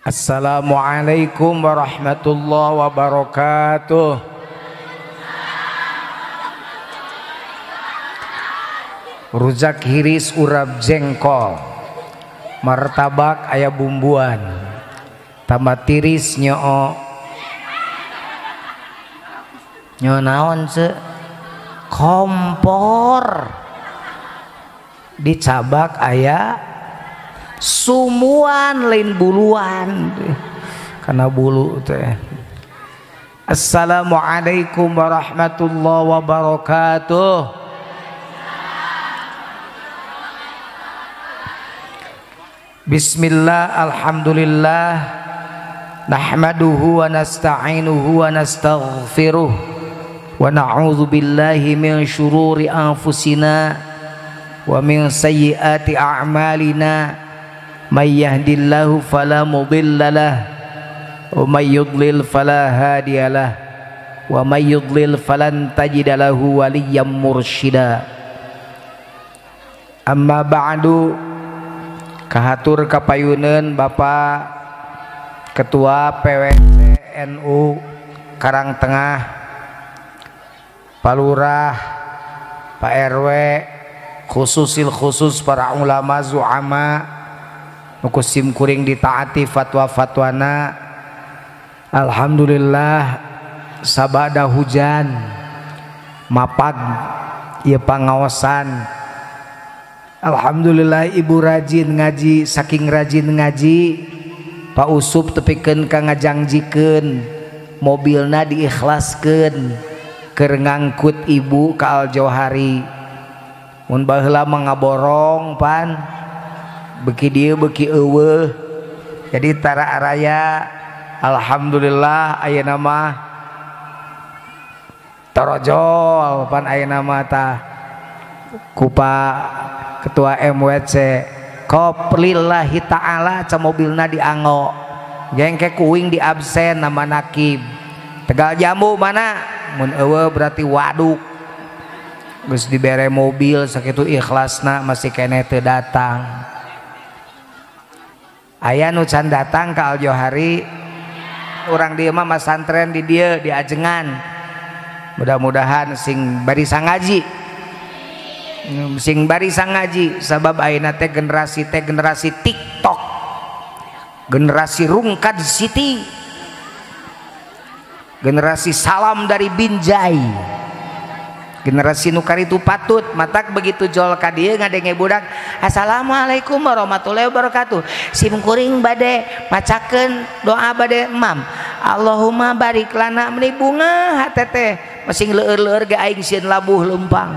Assalamualaikum warahmatullahi wabarakatuh. Rujak hiris urap jengkol, martabak aya bumbuan, tambah tiris nyoo nyoo naon se kompor dicabak aya sumuan lain buluan karena bulu teh. Assalamualaikum warahmatullahi wabarakatuh. Bismillah, alhamdulillah, nahmaduhu wa nasta'inuhu wa nastaghfiruh wa na'udzu billahi min syururi anfusina wa min sayyiati a'malina. May yahdihillahu fala mudilla lah wa may yudlil fala hadiyalah wa may yudlil falan tajida lahu waliyyan mursyida. Amma ba'du. Kahatur kapayuneun Bapak Ketua PWC NU Karangtengah, Pak Lurah, Pak RW, khususil khusus para ulama zu'ama nu ku sim kuring ditaati fatwa-fatwana. Alhamdulillah sabada hujan mapag ieu pangaosan. Alhamdulillah ibu rajin ngaji, saking rajin ngaji Pak Usup tepikeun ka ngajangjikeun mobilna diikhlaskeun keur ngangkut ibu ka Al Jauhari. Mun baheula mah ngaborong pan beki dieu beki eueuh. Jadi tara araya alhamdulillah ayeuna mah torojol pan ayeuna mah tah ku Pak Ketua MWC koplillahi ta'ala ca mobilna dianggo jengke kuing di absen nama nakib Tegal Jambu mana mun eueuh berarti waduk geus dibere mobil sakitu ikhlasna masih keneh teu datang. Aya nu can datang ka Al Jauhari, urang dieu mah masantren di dieu di ajengan. Mudah-mudahan sing bari sangaji, sing bari sangaji, sabab ayeuna teh generasi TikTok, generasi Rungkad City, generasi salam dari Binjai, generasi nu karitu patut. Matak begitu jol ka dieu ngadenge budak assalamualaikum warahmatullahi wabarakatuh, sim kuring bade macakeun doa bade emam Allahumma barik lana, meni bunga hate teh masing leueur-leueur ge aing sieun labuh leumpang.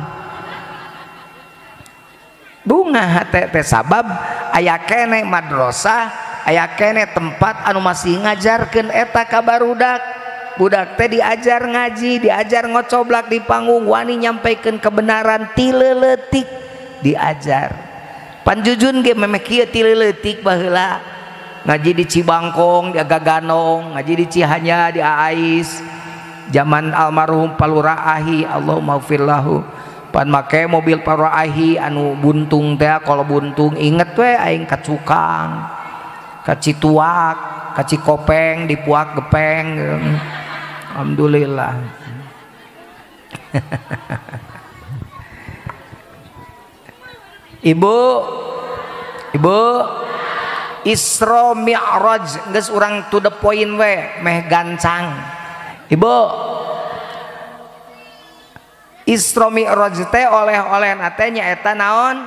Bunga hate teh sabab aya keneh madrasah, aya keneh tempat anu masih ngajarkeun eta ka barudak. Budak teh diajar ngaji, diajar ngocoblak di panggung, wani nyampaikeun kebenaran ti leuletik diajar. Panjujun ge memeh kieu ti leuletik baheula. Ngaji di Cibangkong, di Agaganong, ngaji di Cihanya, di Ais. Zaman almarhum Palura Ahi, Allahumma gfirlahu. Pan make mobil Palura Ahi anu buntung teh, kalau buntung inget we aing ka Cukang, ka Cituak, ka Cikopeng, di Puak Gepeng. Alhamdulillah. Ibu, ibu, Isra Mi'raj geus urang to the point we, meh gancang. Ibu, Isra Mi'raj teh oleh-oleh teh nyaeta naon?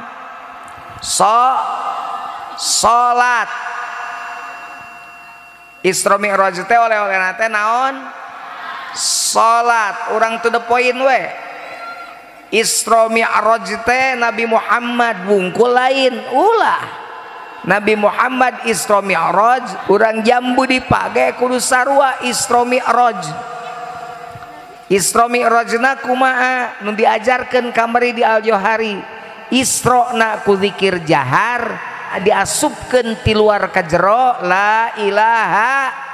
Salat. Isra Mi'raj teh oleh-oleh teh naon? Salat. Urang to the point we. Isra Mi'raj teh Nabi Muhammad wungkul lain ulah. Nabi Muhammad Isra Mi'raj urang jambu dipage kudu sarua Isra Mi'raj. Isra Mi'rajna kumaha nu diajarkeun kamari di Al Jauhari. Isra na ku zikir jahar diasupkeun ti luar ka jero la ilaha.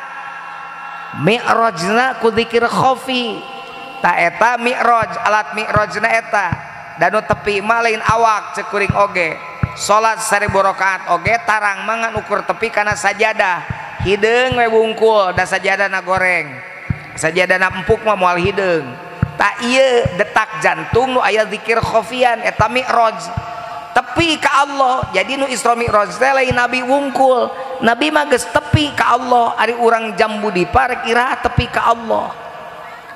Mi'rajna ku zikir khafi. Ta eta mi'raj, alat mi'rajna eta. Dan nu tepi mah lain awak cek kuring oge. Salat 1000 rakaat oge tarang mah ngan ukur tepi kana sajadah. Hideung we wungkul da sajadana goreng. Sajadana empuk mah moal hideung. Tak ieu detak jantung nu aya zikir khofian eta mi'raj. Tepi ka Allah. Jadi nu Isra Mi'raj teh lain Nabi wungkul. Nabi mah geus tepi ka Allah. Ari urang jambu dipa rek iraha tepi ka Allah.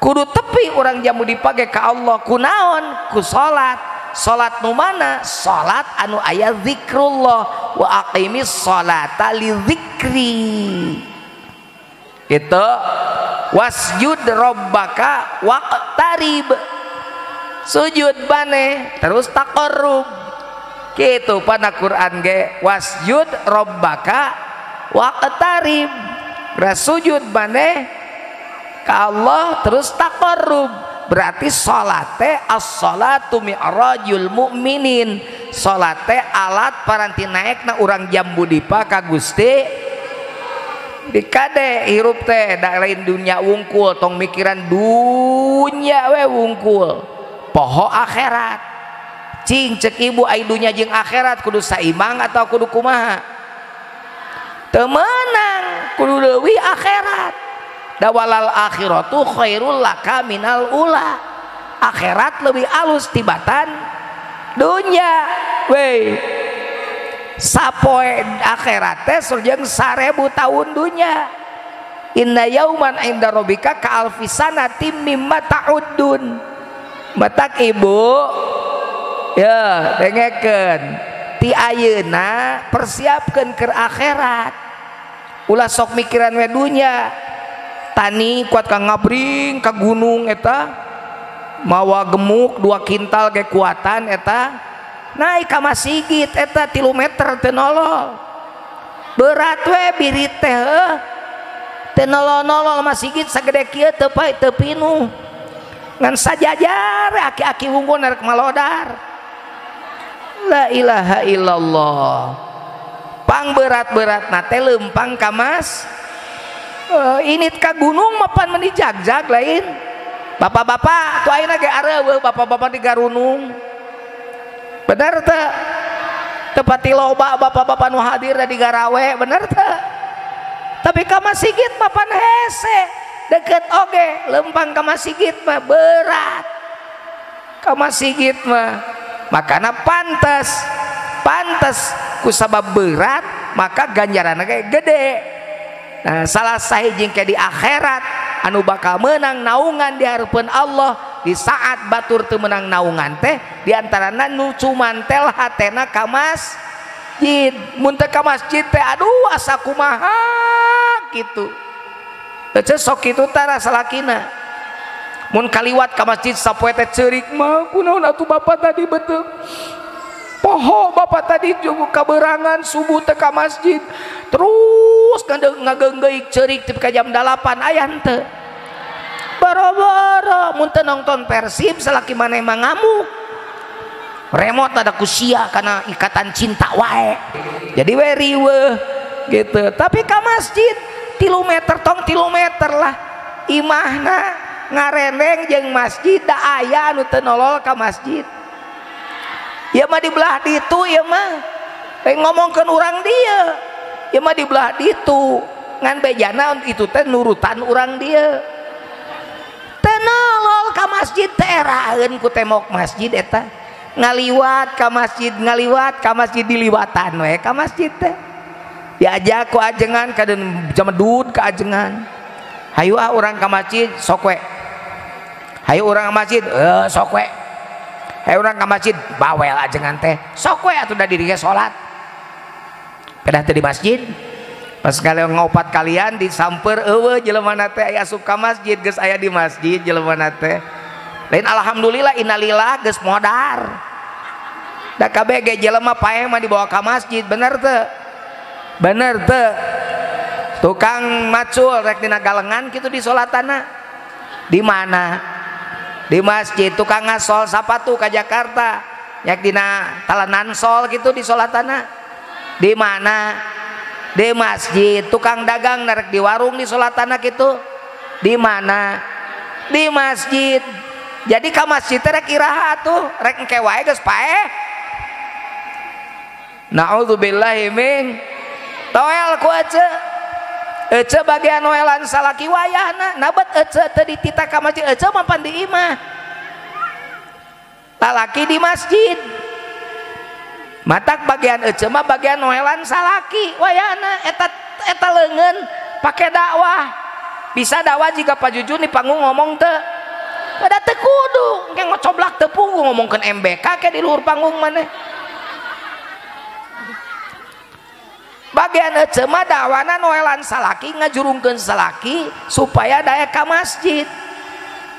Kudu tepi urang jambu dipa ge ka Allah. Kunaon? Ku salat. Salat nu mana? Salat anu aya zikrullah wa aqimis salata li zikri. Gitu. Wasjud rabbaka waqtarib. Sujud maneh terus taqarrub. Gitu pada Quran ge wasjud rabbaka waqtarib. Sujud maneh ka Allah terus taqarrub. Berarti salat teh as-salatu mi'rajul mukminin. Salat teh alat paranti naekna urang jambu dipa ka Gusti. Dikade hirup teh da lain dunya wungkul, tong mikiran dunya we wungkul. Poho akhirat. Cing cek ibu ai dunya jeung akhirat kudu saimbang atau kudu kumaha? Teu meunang, kudu leuwih akhirat. Dawalal akhiratu khairul laka minal ula. Akhirat lebih alus tibatan dunya. Wey. Sapoe akhirat teh surjeng 1000 tahun dunya. Inna yauman inda rabbika ka alfi sanatin mimma ta'uddun. Matak ibu ya dengekeun ti ayeuna persiapkeun keur akhirat. Ulah sok mikiran we dunya. Tani kuat ka ngabring ka gunung eta mawa gemuk 2 kintal kekuatan eta naik ka masigit eta 3 meter teu nolol. Berat we birit teh heuh teu nolol-nolol masigit sagede kieu teu pae teu pinuh. Ngan sajajar aki-aki wungkul rek malodar. La ilaha illallah. Pang berat-berat na teh leumpang ka mas. Ini ka gunung mapan meni jagjag lain. Bapak-bapak tuh ayeuna ge areueuh bapak-bapak di garunung. Bener teu? Teu pati loba bapak-bapak nu hadir di garawe, bener teu? Tapi ka masigit mapan hese, deket oge lempang ka masigit mah berat. Ka masigit mah makana pantes, pantes ku sabab berat maka ganjaranna ge gede. Nah, salah sahiji ke di akhirat anu bakal menang naungan di hareupeun Allah di saat batur teu menang naungan teh diantarana nu cumantel hatena ka masjid. Mun teu ka masjid teh aduh asa kumaha kitu. Teu sok kitu tara salakina. Mun kaliwat ka masjid sapoe teh ceurik mah kunaon atuh bapak tadi betul. Poho bapak tadi kaberangan subuh teh ka masjid. Terus ngageunggeuk ceurik tepi ka jam 8 aya henteu. Boro-boro mun teu nonton Persib salaki maneh mah ngamuk. Remote ada ku sia kana ikatan cinta wae. Jadi we riweuh gitu. Tapi ka masjid 3 meter tong 3 meter lah. Imahna ngareneng jeung masjid da aya anu teu nolol ka masjid. Ieu mah di belah ditu ieu mah. Teh ngomongkeun urang dieu. Ieu mah di belah ditu. Ngan bejana itu teh nurutan urang dieu. Teu nolol ka masjid teh eraeun ku tembok masjid eta. Ngaliwat ka masjid, ngaliwat ka masjid diliwatan we ka masjid teh. Diajak ku ajengan kadeun jamedud ka ajengan. Hayu ah urang ka masjid sok we. Hayu urang ka masjid, sok we. Hayu urang ka masjid bawel ajengan teh. Sok we atuh da diri ge salat. Pedah teh di masjid. Pas kalian ngopat kalian disamper eueuh jelema teh aya asup ka masjid geus aya di masjid jelema teh. Lain alhamdulillah innalillah geus modar. Da kabeh ge jelema paeh mah dibawa ka masjid, bener teu? Bener teu? Tukang macul rek dina galengan kitu di salatana. Di mana? Di masjid. Tukang ngasol sapatu ka Jakarta nyak dina talenan sol gitu di salatana. Di mana? Di masjid. Tukang dagang narek di warung di salatana kitu. Di mana? Di masjid. Jadi ka masjid teh rek iraha atuh, rek engke wae geus paeh. Naudzubillahi min toel ku aja. Ece bagian noelan salaki wayahna nabat ece teu dititah ka masjid ece mah pan di imah. Lalaki di masjid. Matak bagian ece mah bagian noelan salaki wayahna eta eta leungeun pake dakwah. Bisa dakwah jika Pak Jujun di panggung ngomong teu. Pada teu kudu engke ngocoblak teu punggung ngomongkeun MBK ke di luhur panggung maneh. Bagian ece mah dakwana noelan salaki ngajurungkeun salaki supaya daek ka masjid.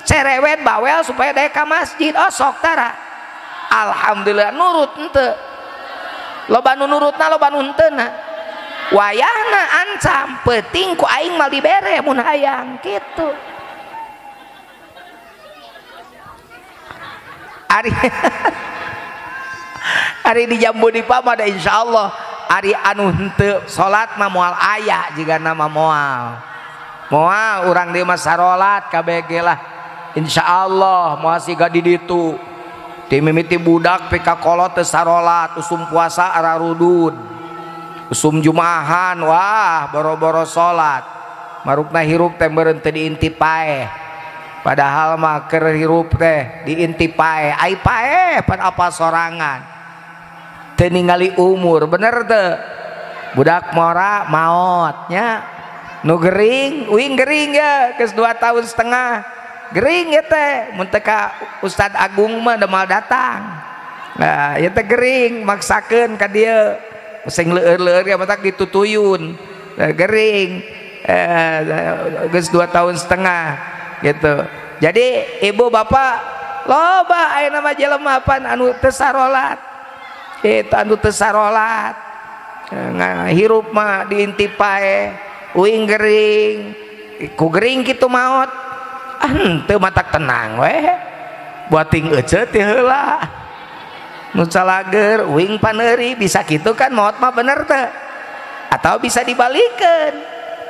Cerewet bawel supaya daek ka masjid. Oh sok tara. Alhamdulillah nurut henteu. Loba nu nurutna loba nu henteuna. Wayahna ancam peuting ku aing mal dibere mun hayang kitu. Ari ari di Jambu Dipa mah da insyaallah ari anu henteu salat mah moal aya jigana mah moal. Moal urang dieu mah sarolat kabeh ge lah. Insyaallah moal siga di ditu. Ti mimiti budak pika kolot teu sarolat, usum puasa ararudud. Usum jumahan wah boro-boro salat. Marukna hirup teh meureun teu diinti paeh. Padahal mah keur hirup teh diinti paeh. Ai paeh pan apa sorangan. Teu ningali umur bener teu? Budak mora maot nya. Nu gering uing gering ya geus 2,5 tahun. Gering ya teh mun teu ka Ustad Agung mah da moal datang. Nah, ieu teh gering maksakeun ka dieu. Sing leueur-leueur ya matak ditutuyun. Nah, gering geus 2,5 tahun gitu. Jadi ibu bapak loba ayeuna mah jelema pan anu teu sarolat. Eta anu teu sarolat. Hirup mah diintip pae, uing gering, ku gering kitu maot. Ah henteu matak tenang weh. Buating ece teh heula. Nu calager uing paneuri bisa kitu kan maot mah bener teu? Atau bisa dibalikeun.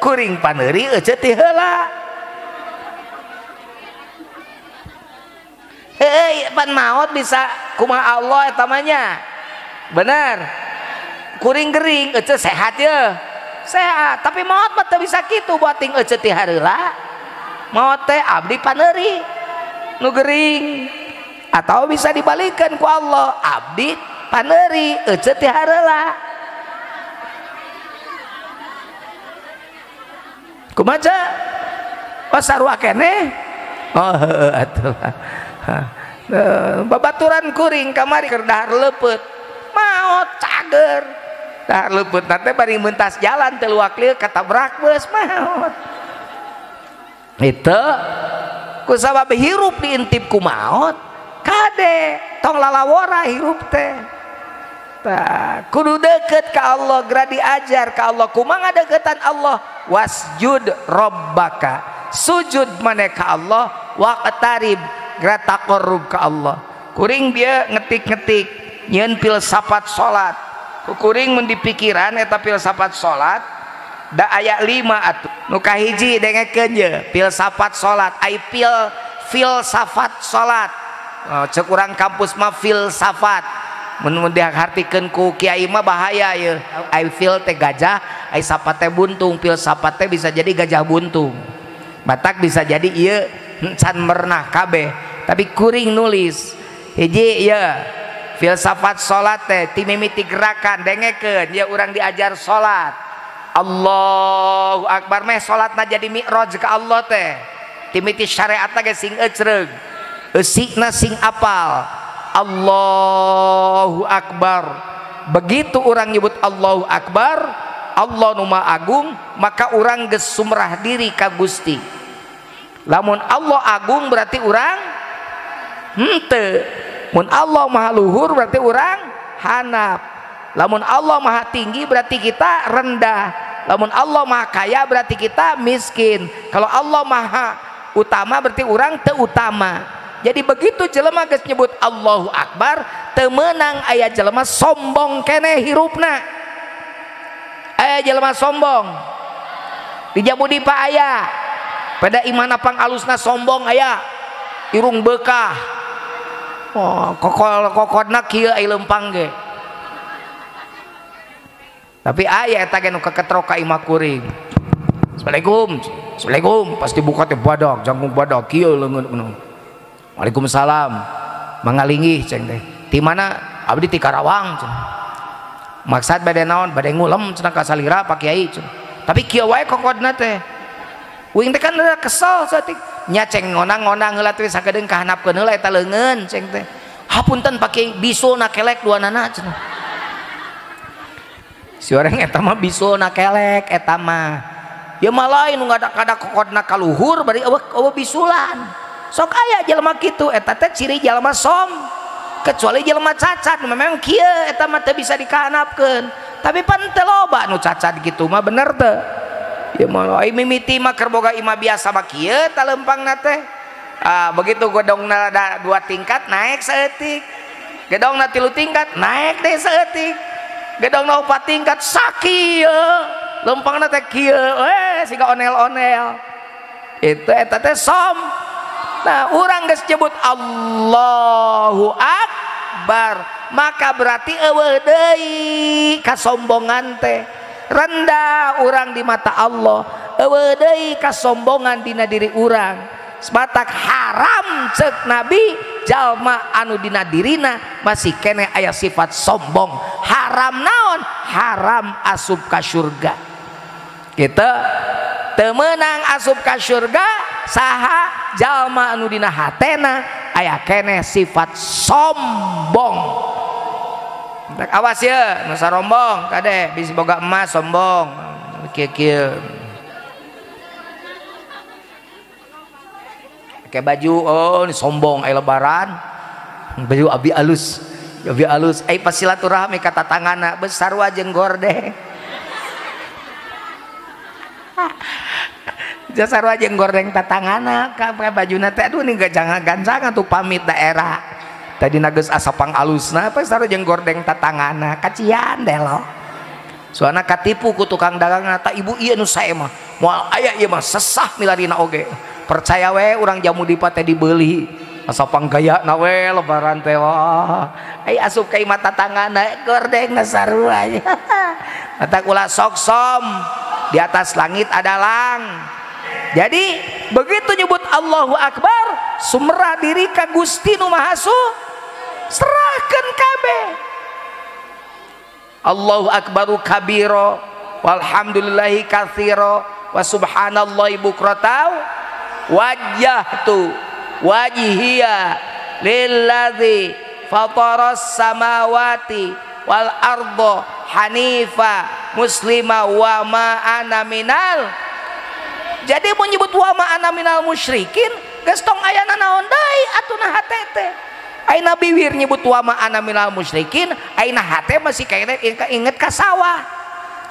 Kuring paneuri ece teh heula. Heuh pan maot bisa kumaha Allah eta mah nya. Bener. Kuring gering ece sehat ye. Sehat, tapi maot mah teu bisa kitu buating ece teh hareula. Maot teh abdi paneuri nu gering. Atau bisa dibalikan ku Allah, abdi paneuri ece teh hareula. Kumaha? Oh sarua keneh. Oh heueuh atuh. Babaturan kuring kamari keur dahar leupeut. Maot cager. Dahar leupeut teh bari mentas jalan teu luak lieu katabrak beus maot. Itu ku sabab hirup diintip ku maot kade tong lalawora hirup teh. Tah kudu deukeut ka Allah, geura diajar ka Allah kumaha deukeutan Allah, wasjud rabbaka, sujud maneh ka Allah, waqtarib geura taqarrub ka Allah. Kuring dia ngetik-ngetik nyieun filsafat salat. Ku kuring mun dipikiran eta filsafat salat da aya 5 atuh. Nu kahiji dengekeun ye filsafat salat, ai filsafat salat. Oh, cek urang kampus mah filsafat. Mun dihartikeun ku kiai mah bahaya ye. Ai fil teh gajah, ai sapat teh buntung. Filsafat teh bisa jadi gajah buntung. Batak bisa jadi ieu can mernah kabeh. Tapi kuring nulis hiji ye filsafat salat teh ti mimiti gerakan dengekeun ye urang diajar salat. Allahu akbar meh salatna jadi mi'raj ka Allah teh. Timiti syariatna ge sing ecreug. Eusikna sing apal. Allahu akbar. Begitu orang nyebut Allahu akbar, Allah nu Maha Agung, maka orang geus sumrah diri ka Gusti. Lamun Allah agung berarti urang henteu. Mun Allah Maha Luhur berarti urang hanap. Lamun Allah Maha Tinggi berarti kita rendah. Lamun Allah Maha Kaya berarti kita miskin. Kalau Allah Maha Utama berarti urang teu utama. Jadi begitu jelema geus nyebut Allahu Akbar, teu meunang aya jelema sombong keneh hirupna. Aya jelema sombong. Di Jambu Dipa aya. Pada imana pang alusna sombong aya. Irung beukah. Oh, kokol kokodna kieu ai leumpang ge. Tapi aya eta ge nu keketrok ka imah kuring. Assalamualaikum. Assalamualaikum. Pasti buka teh badak, jangkung badak kieu leungeun. Waalaikumsalam. Mangalinggih ceng teh. Ti mana? Abdi ti Karawang cenah. Maksad bade naon? Bade ngulem cenah ka salira Pak Kiai cenah. Tapi kieu wae kokodna teh. Uing teh kan rada kesel saeutik. Nya ceng ngonang-ngonang heula teh sakedeung kahanapkeun heula eta leungeun ceng teh. Hapunten Pak Kiai bisulna kelek duanana cenah. Si orang eta mah bisulna kelek eta mah. Ya mah lain nu ngadak-ngadak kokodna ka luhur bari eueuh bisulan. Sok aya jelema kitu eta teh ciri jelema som. Kecuali jelema cacat memang kieu eta mah teu bisa dikahanapkeun. Tapi pan teu loba nu cacat kitu mah bener teu? Ya mah ai mimiti mah keur boga imah biasa mah kieu ta lempangna teh. Ah begitu gedongna dua tingkat naik saeutik. Gedongna 3 tingkat naik deh saeutik. Gedongna 4 tingkat sakieu. Lempangna teh kieu we siga onel-onel. Itu eta teh som. Nah, urang geus nyebut Allahu Akbar, maka berarti eueuh deui kasombongan teh. Rendah urang di mata Allah, eueuh deui kasombongan dina diri urang. Sebatak haram ceuk Nabi jalma anu dina dirina masih keneh aya sifat sombong. Haram naon? Haram asup ka surga. Gitu. Teu meunang asup ka surga saha jalma anu dina hatena aya keneh sifat sombong. Awas ya, nu sarombong kade bisi boga emas sombong. Kieu-kieu. Pakai baju oh ini sombong ai lebaran. Baju abi alus. Abi alus ai pas silaturahmi ka tatangana besar jeung gordeng. Jasar jeung gordeng tatangana ka bajuna teh aduh nih jangan gancangan tuh pamit daerah. Tadi geus asa pangalusna apa sarua jeung gordeng tatangana kacian deh lo. Soalna katipu ku tukang dagangna ta ibu ieu nu sae mah. Moal aya ieu mah sesah milarina oge. Percaya we urang jamu dipa teh dibeli. Asa panggayana we lebaran teh wah. Ai asup ka imah tatangana gordengna sarua. Mata ulah sok som. Di atas langit ada lang. Jadi begitu nyebut Allahu Akbar, sumerah diri ka Gusti nu Maha serahkeun kabeh. Allahu Akbaru kabiro walhamdulillahi katsiro wa subhanallahi bukratan wajjahtu wajhiya lillazi fataras samawati wal ardo hanifa muslima wa ma ana minal. Jadi menyebut wa ma ana minal musyrikin geus tong aya nanaon deui atuh na hate teh. Ayeuna biwir nyebut wa ma ana minal musyrikin, ayeuna hate masih kayaknya inget ka sawah.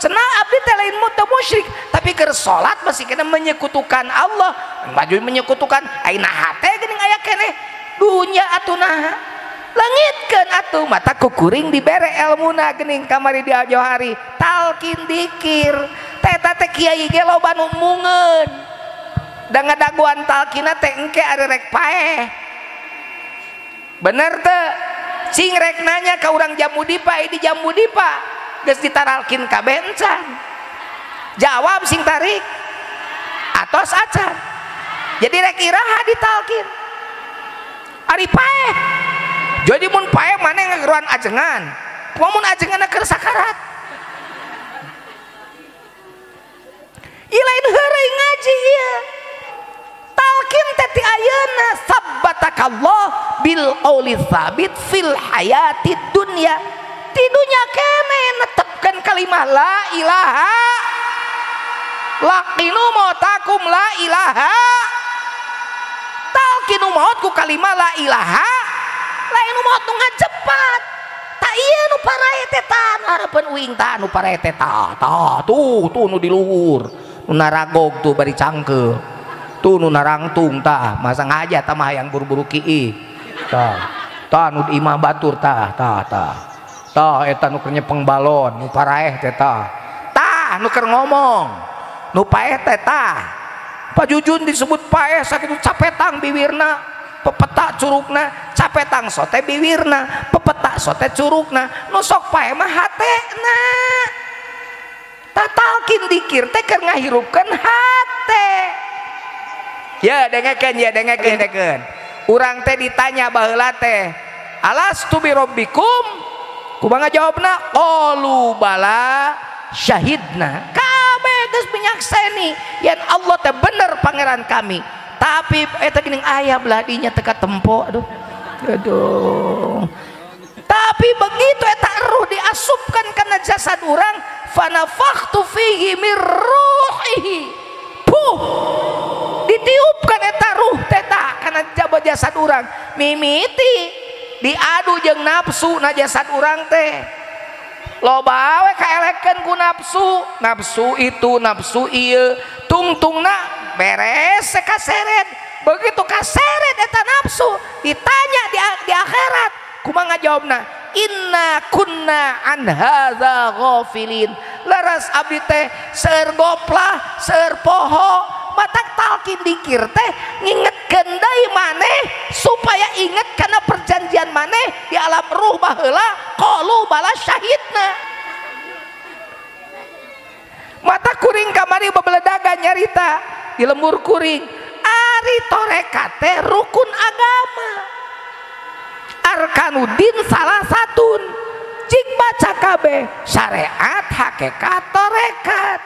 Cenah abdi teh lain teu musyrik, tapi keur salat masih kena menyekutukan Allah. Baju menyekutukan ayeuna hate geuning aya keneh dunya atuh naha. Leungitkeun atuh mata kukuring dibere elmuna geuning kamari di Johari talkin dikir. Teta teh kiai ge loba nu mungeun. Da ngadaguan talkina teh engke ari rek paeh. Bener teu? Cing rek nanya ka urang Jamu Dipa, di Jamu Dipa geus ditaralkin kabeh encan. Jawab sing tarik. Atos acan. Jadi rek iraha ditalkin. Ari paeh. Jadi mun paeh maneh ngageroan ajengan. Mun ajenganna keur sakarat. Ieu lain heureuy ngaji ieu. Talkin teh ti ayeuna sabbatakallah bil qauli tsabit fil hayati dunya. Ti dunya keneh netepkeun kalimah la ilaha. Laqinu mautakum la ilaha. Talkinu maut ku kalimah la ilaha. Lain nu maot nu ngajepat. Ta ieu nu parae teh tah nu hareupeun uing tah nu parae teh tah tah tuh tuh nu di luhur. Nu naragog tuh bari cangkeul. Tuh nu narangtung tah masa ngaja tah mah hayang buru-buru kiih. Tah tah nu imah batur tah tah tah. Tah eta nu keur nyepeng balon nu paraeh teh tah. Tah nu keur ngomong. Nu paeh teh tah. Pak Jujun disebut paeh sakitu capetang biwirna, pepetak curugna, capetang sote biwirna, pepetak sote curugna, nu sok paeh mah hatena. Talqin dikir teh keur ngahirupkeun hate. Ya dengekeun ya dengekeun dengekeun. Urang teh ditanya baheula teh, alastu bi rabbikum? Kumaha jawabna? Qalu bala syahidna. Kabeh geus minyakseni yen Allah teh bener pangeran kami. Tapi eta geuning aya belah dinya teu katempo aduh. Aduh. Tapi begitu eta ruh diasupkan kana jasad urang, fanafakhtu fihi mir ruhihi. Puh. Ditiupkan eta ruh teh kana jasad urang. Mimiti diadu jeung nafsu na jasad urang teh. Loba we kaelekeun ku nafsu, nafsu itu, nafsu ieu, tungtungna beres kaseret. Begitu kaseret eta nafsu ditanya di akhirat, kumaha ngajawabna? Inna kunna an hadza ghafilin. Leres abdi teh seueur goplah, seueur poho, matak talqin dikir teh ngingetkeun deui maneh supaya inget kana perjanjian maneh di alam ruh baheula qalu bala syahidna. Mata kuring kamari bebeledagan nyarita di lembur kuring, ari tarekat teh rukun agama, arkanuddin salah satun, cik baca kabeh syariat, hakikat, tarekat,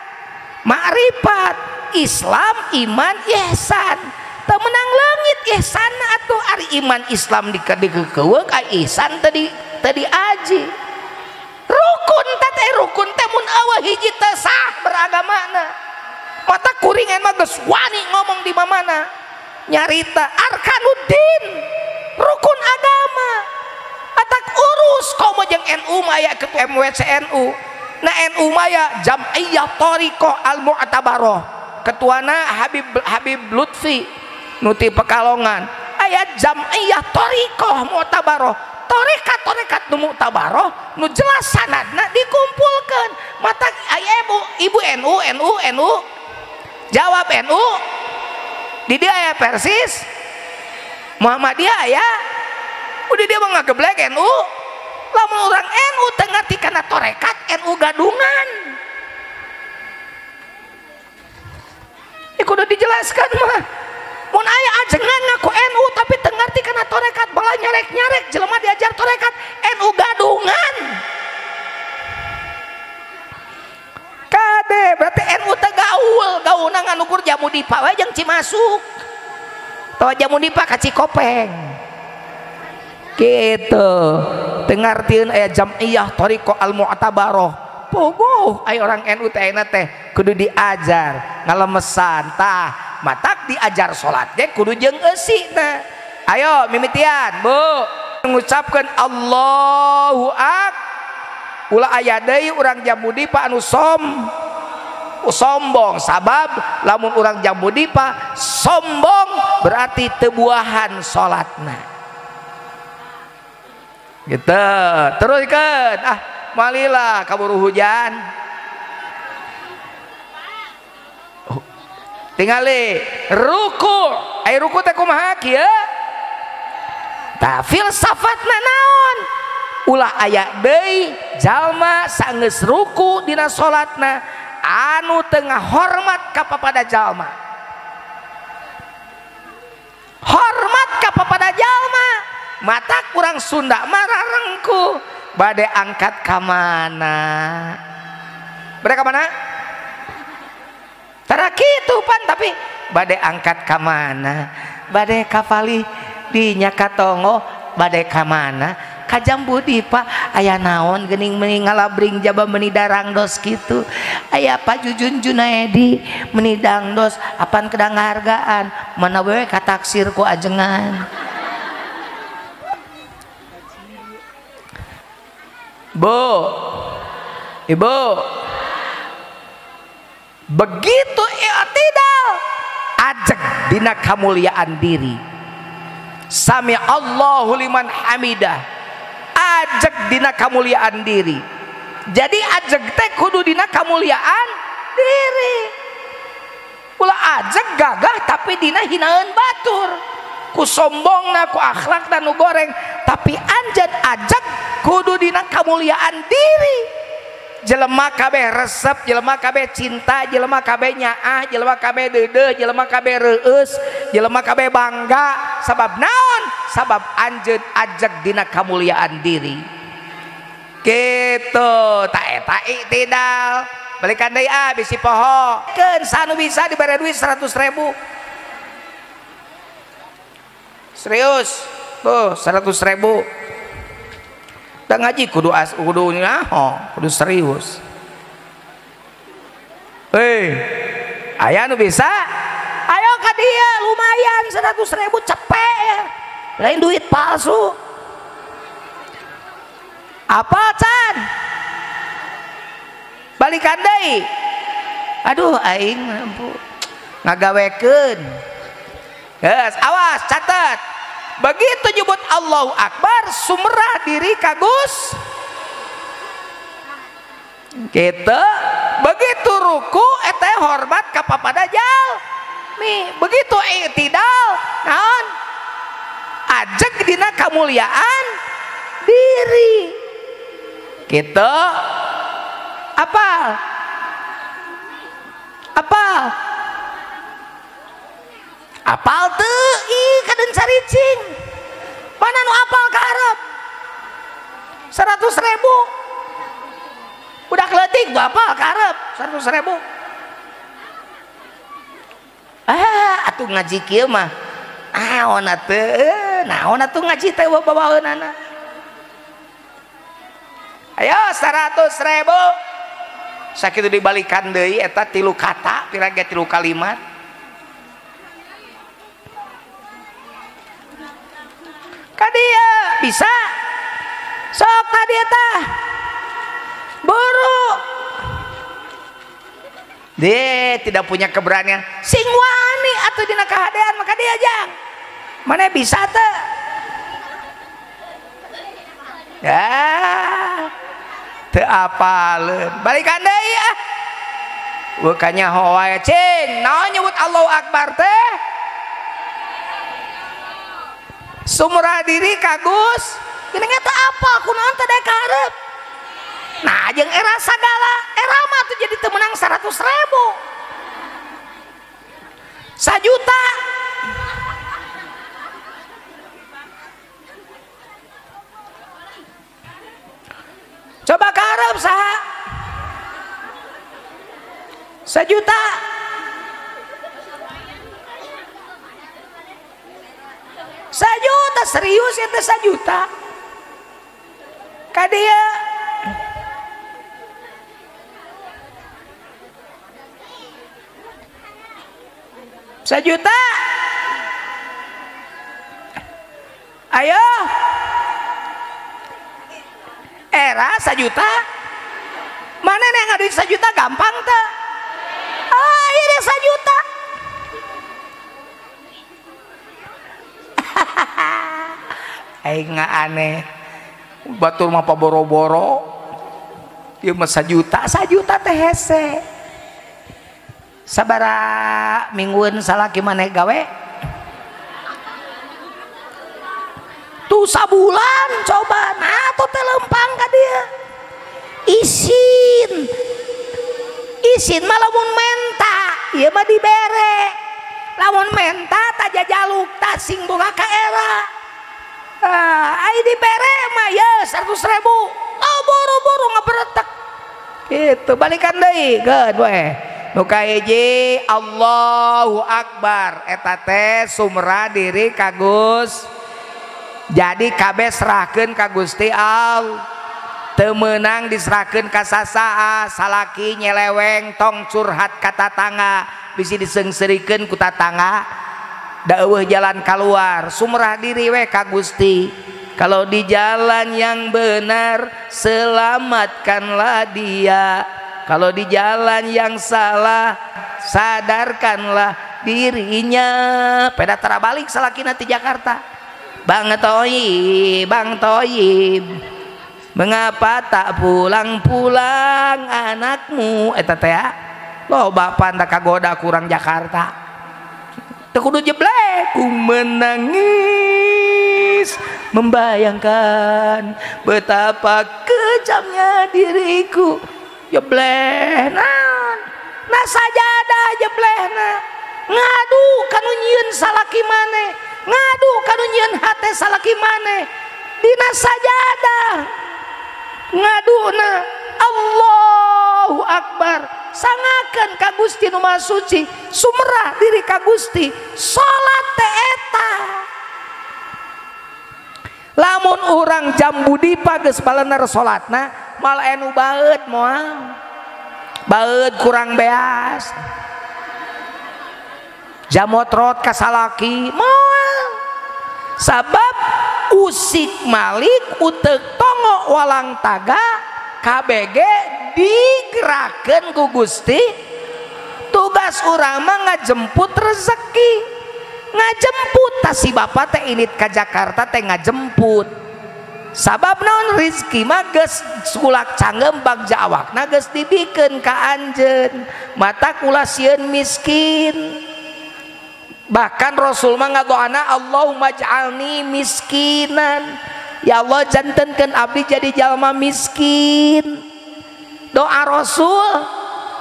makrifat, Islam, iman, ihsan. Teu meunang leungit ihsan atuh ari iman Islam dikeukeuk ai ihsan teu diaji. Rukun teh rukun teh mun eueuh hiji teu sah beragamana. Mata kuringan mah geus wani ngomong di mamana nyarita arkanuddin rukun agama. Atak urus komo jeung NU mah aya ketua MWCNU. Nah NU mah aya Jam'iyah Thariqah Al-Mu'tabarah. Ketuana Habib Lutfi nuti Pekalongan. Aya Jam'iyah Thariqah Mu'tabarah. Tarekat-tarekat nu mu'tabarah nu jelas sanadna dikumpulkeun. Mata aya ibu NU NU NU jawab NU di dia aya Persis Muhammadiyah aya udah dia mah ngageblek NU. Lamun urang NU teu ngarti kana tarekat NU gadungan. Ya kudu dijelaskan mah. Mun aya ajengan ngaku NU tapi teu ngarti kana tarekat balah nyarek-nyarek jelema diajar tarekat NU gadungan. Kade berarti NU teh gaul, gaulna nganukur jamu dipa we jeung Cimasuk. Tawa jamu dipa ka Cikopeng. Gitu. Teu ngartieun aya Jam'iyah Thariqah Al-Mu'tabarah. Puguh aya orang NU teh ayeuna teh kudu diajar ngalemesan tah. Matak diajar salat ge kudu jeung eusina. Ayo mimitian, Bu. Mengucapkan Allahu Akbar. Ulah aya deui urang Jambu Dipa anu sombong sabab lamun urang Jambu Dipa sombong berarti teu buahan salatna. Gitu. Teruskeun. Ah, malila kaburu hujan. Tingali ruku. Ai ruku teh kumaha kieu? Tah filsafatna naon? Ulah aya deui jalma sanggeus ruku dina salatna anu teu ngahormat ka papada jalma. Hormat ka papada jalma. Mata kurang Sunda mah rarengku bade angkat ka mana? Bade ka mana? Tara kitu pan tapi bade angkat ka mana? Bade ka palih dinya ka tonggo bade ka mana? Ka Jambu Dipa aya naon geuning meuni ngalabring jaba meuni darangdos kitu. Aya Pak Jujun Junaedi meuni dangdos apan kedanghargaan mana we kataksir ku ajengan. Bu, Ibu, begitu i'tidal ajeg dina kamuliaan diri. Sami Allahu liman hamidah, ajeg dina kamuliaan diri. Jadi ajeg teh kudu dina kamuliaan diri. Ulah ajeg gagah tapi dina hinaeun batur, ku sombongna, ku akhlakna nu goreng, tapi anjeun ajeg kudu dina kamuliaan diri. Jelema kabeh resep, jelema kabeh cinta, jelema kabeh nyaah, jelema kabeh deudeuh, jelema kabeh reueus, jelema kabeh bangga. Sabab naon? Sabab anjeun ajeg dina kamuliaan diri. Gitu, tak eta iktidal. Balikan deui ah bisi poho. Keun sanu bisa dibere duit 100.000. Serius. Tuh 100.000. Da ngaji kudu kudu nyaho, kudu serius. Hei, aya nu bisa? Ayo ka dieu lumayan 100.000 cepet ya. Lain duit palsu. Apa can? Balikan deui. Aduh aing mampu ngagawekeun. Geus, awas catat. Begitu nyebut Allahu Akbar, sumrah diri kagus. Gitu. Begitu ruku eta hormat ka papada jalmi. Begitu i'tidal, naon? Ajeg dina kamuliaan diri. Gitu. Apal? Apal? Apal teu? Ih kadeun caricing. Mana nu apal ka hareup? 100.000. Budak leutik nu apal ka hareup 100.000. Ah, atuh ngaji kieu mah. Naon atuh? Naon atuh ngaji teh bawaeunana? Ayo 100.000. Sakitu dibalikan deui eta 3 kata, pira ge 3 kalimat. Ka dia bisa sok ka dia tah buru dia tidak punya keberanian sing wani atuh dina kahadean maka dia jang mana bisa teh ya teu apaleun balikan deui ah bukannya hoae cing naon nyebut Allahu Akbar teh sumrah diri kagus gini eta apa kunaon teh daek hareup nah jeung era sagala era mah tuh jadi teu meunang 100.000 1 juta coba ka hareup saha 1 juta 1 juta serius ya teh 1 juta ka dieu 1 juta ayo era 1 juta mana yang ngaduit 1 juta gampang teh ah ini 1 juta aing aneh batur mah paboro-boro ieu mah 1 juta 1 juta teh hese sabara minggueun salaki maneh gawe tuh sabulan coba nah tuh teh lempang ka dieu isin isin mah lamun menta ieu mah dibere lamun menta ta jajaluk ta sing boga ka era ai dibere mah ye 100.000 oh buru-buru ngeberetek gitu balikan deui geus we nu kahiji Allahu Akbar eta teh sumrah diri ka Gusti jadi kabeh serahkeun ka Gusti Allah teu meunang diserahkeun ka sasaha salaki nyeleweng tong curhat ka tatangga bisi diseungseurikeun ku tatangga da eueuh jalan keluar sumrah diri we ka Gusti kalau di jalan yang benar selamatkanlah dia kalau di jalan yang salah sadarkanlah dirinya peda tara balik salakina ti Jakarta Bang Toyib mengapa tak pulang-pulang anakmu eta teh loba pan kagoda kurang Jakarta teu kudu jeblek ku menangis membayangkan betapa kejamnya diriku. Jebleh naon? Na sajadah jeblehna. Ngadu kanu nyieun salaki maneh, ngadu kanu nyieun hate salaki maneh. Dina sajadah ngaduna Allahu Akbar. Sangakeun ka Gusti nu Maha Suci, sumerah diri ka Gusti, salat teh eta. Lamun urang jambu dipa geus balener salatna, mal anu baeud moal. Baeud kurang beas. Jamotrot ka salaki moal. Sabab usik malik uteuk tongo walang taga KBG digerakkeun ku Gusti. Tugas urang mah ngajemput rezeki, ngajemput tas si bapak teh init ka Jakarta teh ngajemput. Sabab naon rezeki mah geus kulak canggem bagja awakna geus dibikeun ka anjeun, mata kula sieun miskin. Bahkan Rasul mah ngadoana Allahumma ja'alni miskinan, ya Allah jantenkeun abdi jadi jalma miskin. Doa Rasul,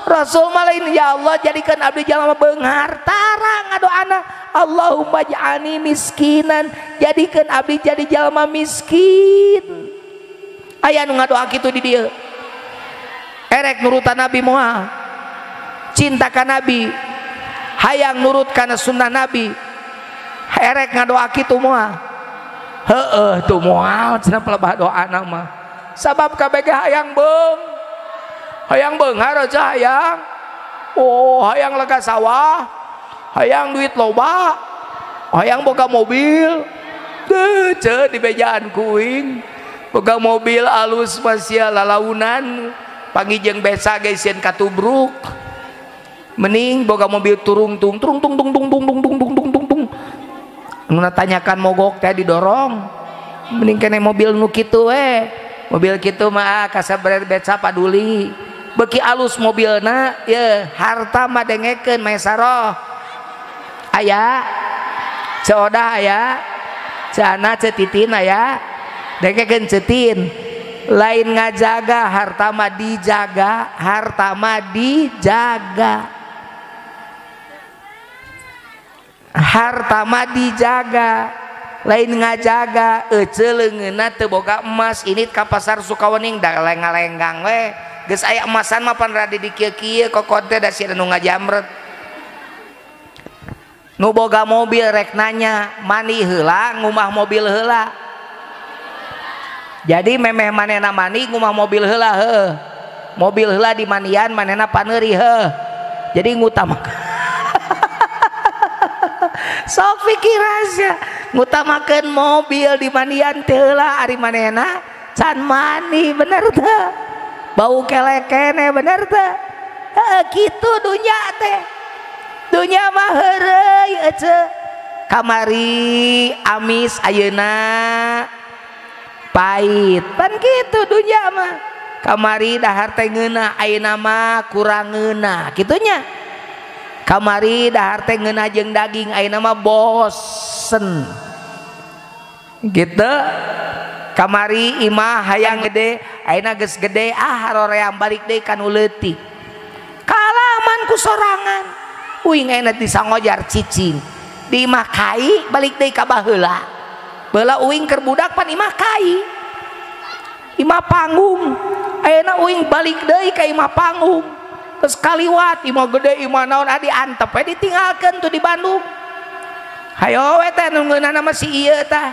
Rasul mah lain ya Allah jadikan abdi jalma beunghar, tara ngadoana Allahumma ja'alni miskinan, jadikan abdi jadi jalma miskin. Aya nu ngadoa kitu di dieu. Erek nurutan Nabi moal, cinta ka Nabi, hayang nurut kana sunnah Nabi, erek ngadoa kitu moal. Heueuh tuh moal cenah pelebah doana mah. Sabab kabeh hayang beung, hayang beunghar aja hayang. Oh, hayang lega sawah, hayang duit loba, hayang boga mobil. Teu ceu dibejaan kuing. Boga mobil alus masih lalaunan, panggih jeung besa ge sieun katubruk. Mending boga mobil turung tung turung tung tung tung tung tung tung tung tung tung tung. Nu tanyakan mogok teh didorong. Mending kene mobil nu kitu we. Mobil kitu mah kasabret beca paduli. Beuki alus mobilna ye harta mah dengekeun maesaroh. Aya ceodah aya, ceana cetitin aya, dengekeun cetin. Lain ngajaga harta mah dijaga, harta mah dijaga. Harta mah dijaga, lain ngajaga. Ece leungeunna teu boga emas, ini ka pasar Sukawening da lenggang-lenggang we. Geus aya emasan mah pan rada di kieu-kieu kokon teh da sia nu ngajamret. Nu boga mobil rek nanya, mani heula ngumah mobil heula. Jadi memeh manehna mani ngumah mobil heula heuh. Mobil heula di manian manehna paneuri heuh. Jadi ngutamakeun sok pikir aja ngutamakeun mobil di manian teh heula ari manehna can mani bener teh. Bau kelekene bener teh. Heuh kitu dunya teh. Dunya mah heureuy ece. Kamari amis ayeuna pahit. Pan kitu dunya mah. Kamari dahar teh ngeunah ayeuna mah kurang ngeunah kitunya. Kamari dahar teh ngeunah jeung daging ayeuna mah bosen. Gitu. Kamari imah hayang gede ayeuna geus gede ah haroream balik deui ka nu leutik. Kalaman ku sorangan. Uing ayeuna disangojar cicing. Di imah kai balik deui ka baheula. Baheula uing keur budak pan imah kai. Imah panggung. Ayeuna uing balik deui ka imah panggung. Terus kaliwat imah gede imah naon adi antep we ditinggalkeun tuh di Bandung. Hayo we teh nu ngeunahna mah si ieu tah.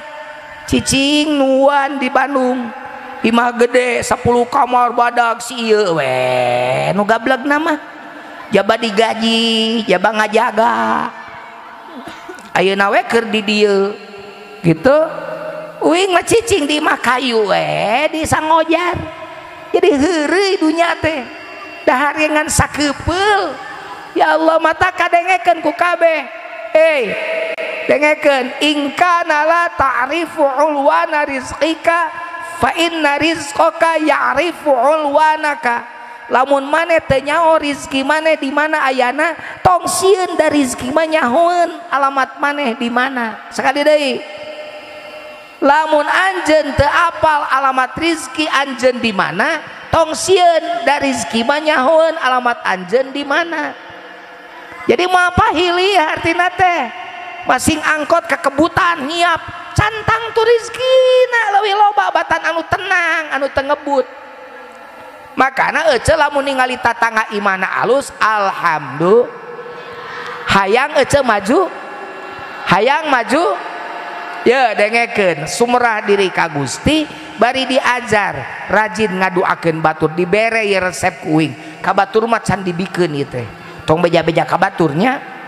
Cicing nuan di Bandung. Imah gede 10 kamar badag si ieu we nu gablegna mah. Jaba digaji, jaba ngajaga. Ayeuna we keur di dieu. Gitu. Uing mah cicing di imah kayu we di sangojar. Jadi heureuy dunya teh. Dahar ngan sakeupel. Ya Allah mata kadengekeun ku kabeh. Dengekeun ingkana la ta'rifu ulwana rizqika fa inna rizqaka ya'rifu ulwanaka. Lamun maneh teu nyaho rizki maneh di mana ayana, tong sieun da rizki mah nyahoeun alamat maneh di mana. Sekali deui, lamun anjeun teu apal alamat rizki anjeun di mana, Tong sieun da rizki mah nyahoeun alamat anjeun di mana. Jadi moal pahili hartina teh. Masing angkot kekebutan nyiap cantang tu rizkina leuwih loba batan anu tenang anu teu ngebut. Makana ece lamun ningali tatangga imana alus alhamdulillah. Hayang ece maju, hayang maju ya dengekeun sumrah diri ka Gusti bari diajar rajin ngaduakeun batur dibere ye resep kuing ka batur mah can dibikeun ieu teh tong beja-beja ka baturnya.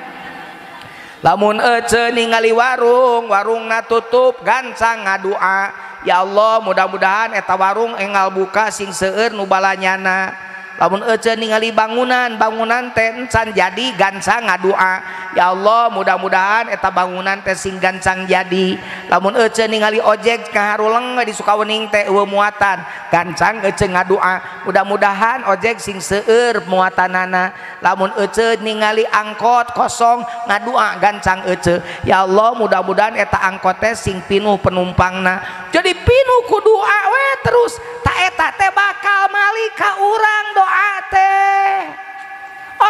Lamun ece ningali warung, warungna tutup gancang ngadua ya Allah mudah-mudahan eta warung enggal buka sing seueur nu balanyana. Lamun ece ningali bangunan, bangunan teh encan jadi gancang ngadua ya Allah mudah-mudahan eta bangunan teh sing gancang jadi. Lamun ece ningali ojek kaharuleng di Sukawening teh eueuh muatan gancang ece ngadua mudah-mudahan ojek sing seueur muatanana. Lamun ece ningali angkot kosong ngadua gancang ece ya Allah mudah-mudahan eta angkot teh sing pinuh penumpangna. Jadi pinuh ku doa we terus ta eta teh bakal malik ka urang doa teh.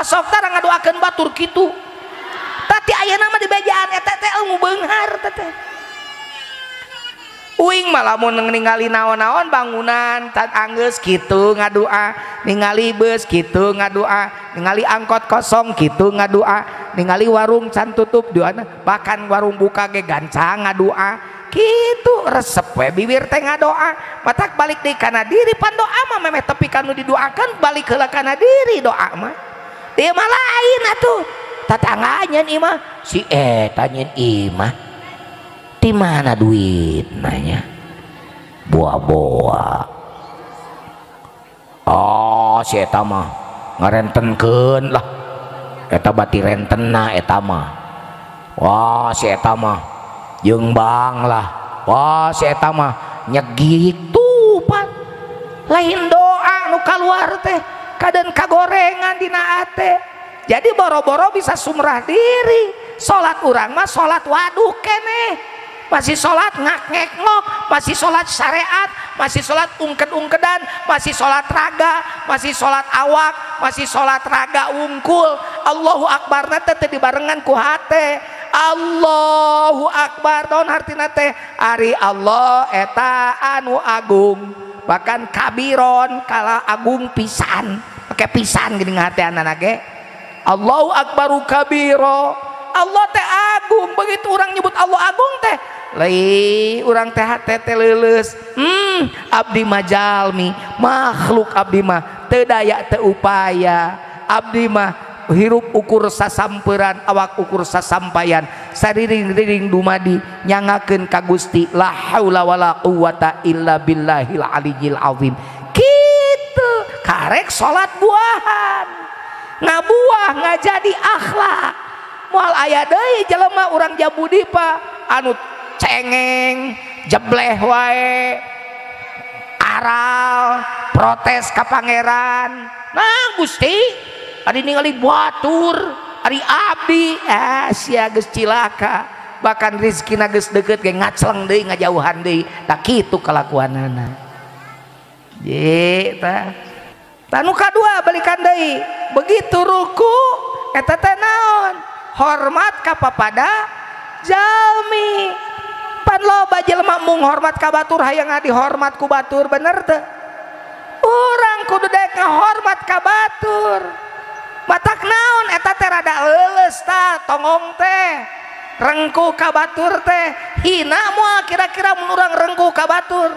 Osok tara ngadoakeun batur kitu. Tati ayeuna mah dibejaan eta teh ilmu beunghar teh. Uing mah lamun ningali naon-naon bangunan tan anggeus kitu ngadua, ningali beus kitu ngadua, ningali angkot kosong kitu ngadua, ningali warung can tutup doana, bahkan warung buka ge gancang ngadua. Kitu resep we bibir teh ngadoa, matak balik deui kana diri pan doa mah memeh tepi kanu didoakeun balik heula kana diri doa mah. Ieu mah lain atuh. Tatangga nyeun ieu mah si eta nyeun ieu mah. Di mana duit nanya? Boa-boa. Oh, si eta mah ngarentenkeun lah. Eta bati rentenna eta mah. Wah, si eta mah jeung bang lah. Wah, si eta mah nyegik tuh pan. Lain doa nu kaluar teh, kaden kagorengan dina ate. Jadi boro-boro bisa sumrah diri. Salat urang mah salat waduh keneh. Masih sholat ngak-ngek ngok, masih sholat syariat, masih sholat ungked-ungkedan, masih sholat raga, masih sholat awak, masih sholat raga wungkul. Allahu Akbar na teh dibarengan ku hate. Allahu Akbar naon hartina teh? Ari Allah eta anu agung, bahkan kabiron kala agung pisan, pake pisan geuning hateanana ge. Allahu Akbaru kabiro. Allah teh agung, begitu orang nyebut Allah agung teh lei urang teh hate teh leuleus. Abdi mah jalmi, makhluk abdi mah teu daya teu upaya. Abdi mah hirup ukur sasamperan, awak ukur sasampayan, sariring-riring dumadi nyangakeun ka Gusti la haula wala quwata illa billahil aliyyil azim. Kitu karek salat buahan, ngabuah ngajadi akhlak. Moal aya deui jelema urang Jabudi pa anu cengeng, jebleh wae, aral, protes ka pangeran. Nah Gusti, ari ningali batur, ari abdi, ah sia geus cilaka. Bahkan rizkina geus deukeut ge ngacleng deui ngajauhan deui. Tah kitu kalakuanana. Ye tah. Tah nu kadua balikan deui. Begitu ruku eta teh naon? Hormat ka papada jalmi. Pan loba jelema mung hormat ka batur hayang dihormat ku batur, bener teu? Urang kudu daek ngahormat ka batur. Matak naon eta teh rada leuleus tah tongong teh. Rengkuh ka batur teh hina moal kira-kira mun urang rengkuh ka batur.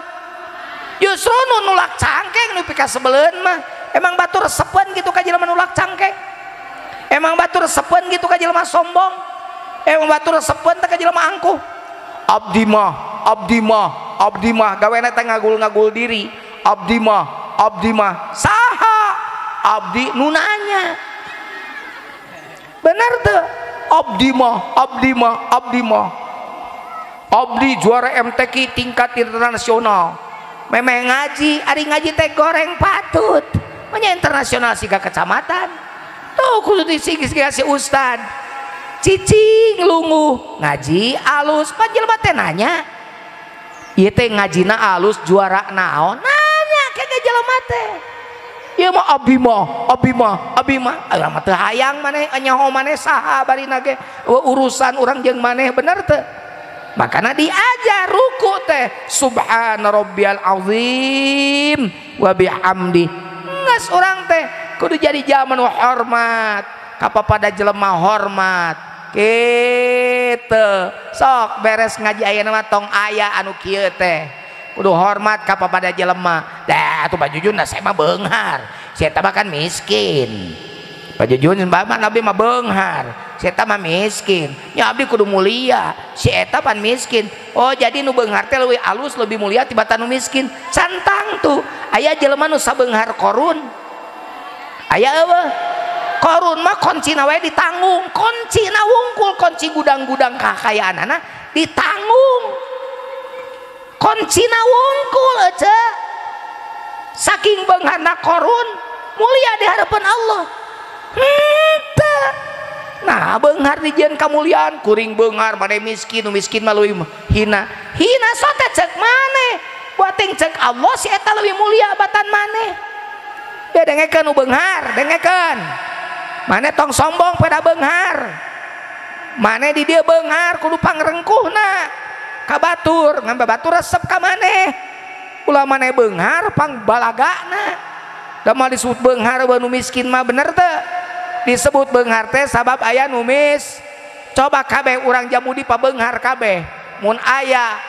Justru nu nulak cangkeng nu pikasebeleun mah. Emang batur resepeun kitu ka jelema nulak cangkeng? Emang batur resepeun gitu ka jelema sombong? Emang batur resepeun teh ka jelema angkuh? Abdi mah, abdi mah, abdi mah gawena teh ngagul-ngagul diri. Abdi mah, abdi mah saha? Abdi nu nanya. Bener teu? Abdi mah, abdi mah, abdi mah. Abdi juara MTQ tingkat internasional. Memeh ngaji, ari ngaji teh goreng patut. Manya internasional siga kecamatan. Tuh kudu disigi-sigi ustad. Cicing lunguh ngaji alus, pan jelema teh nanya. Ieu teh ngajina alus juara naon? Nanya ke jelema jelema teh. Ieu mah abi mah, abi mah, abi mah. Urang mah teu hayang maneh, nyaho maneh saha barina ge. Urusan urang jeung maneh bener teu? Makana diajar ruku teh subhana rabbiyal azim wa bihamdi. Geus urang teh kudu jadi jalma nu hormat, kapapada jelema hormat. Kitu. Sok beres ngaji ayeuna mah tong aya anu kieu teh. Kudu hormat ka papada jelema. Dah atuh Pak Jujun saya mah beunghar. Si eta mah kan miskin. Pak Jujun mah nabi mah beunghar. Si eta mah miskin. Nya abdi kudu mulia. Si eta pan miskin. Oh jadi nu beunghar teh leuwih alus lebih mulia tibatan nu miskin. Cantang tuh. Aya jelema nu sabeunghar korun. Aya eueuh. Korun mah kuncina wae ditanggung. Kuncina wungkul kunci gudang-gudang kakayaanana ditanggung. Kuncina wungkul aja saking beungharna korun mulia di hadapan Allah. Henteu. Nah beunghar dijieun kamuliaan kuring beunghar maneh miskin, nu miskin mah leuwih hina. Hina sote cek maneh. Buating cek Allah si eta leuwih mulia batan maneh. Ya dengekeun nu beunghar, dengekeun. Maneh tong sombong pada beunghar. Maneh di dieu beunghar kudu pangrengkuhna. Ka batur, ngan batur resep ka maneh. Ulah maneh beunghar pang balagana. Da mah disebut beunghar nu miskin mah bener teu? Disebut beunghar teh sabab aya nu mis. Coba kabeh urang Jamudi pabeunghar kabeh. Mun aya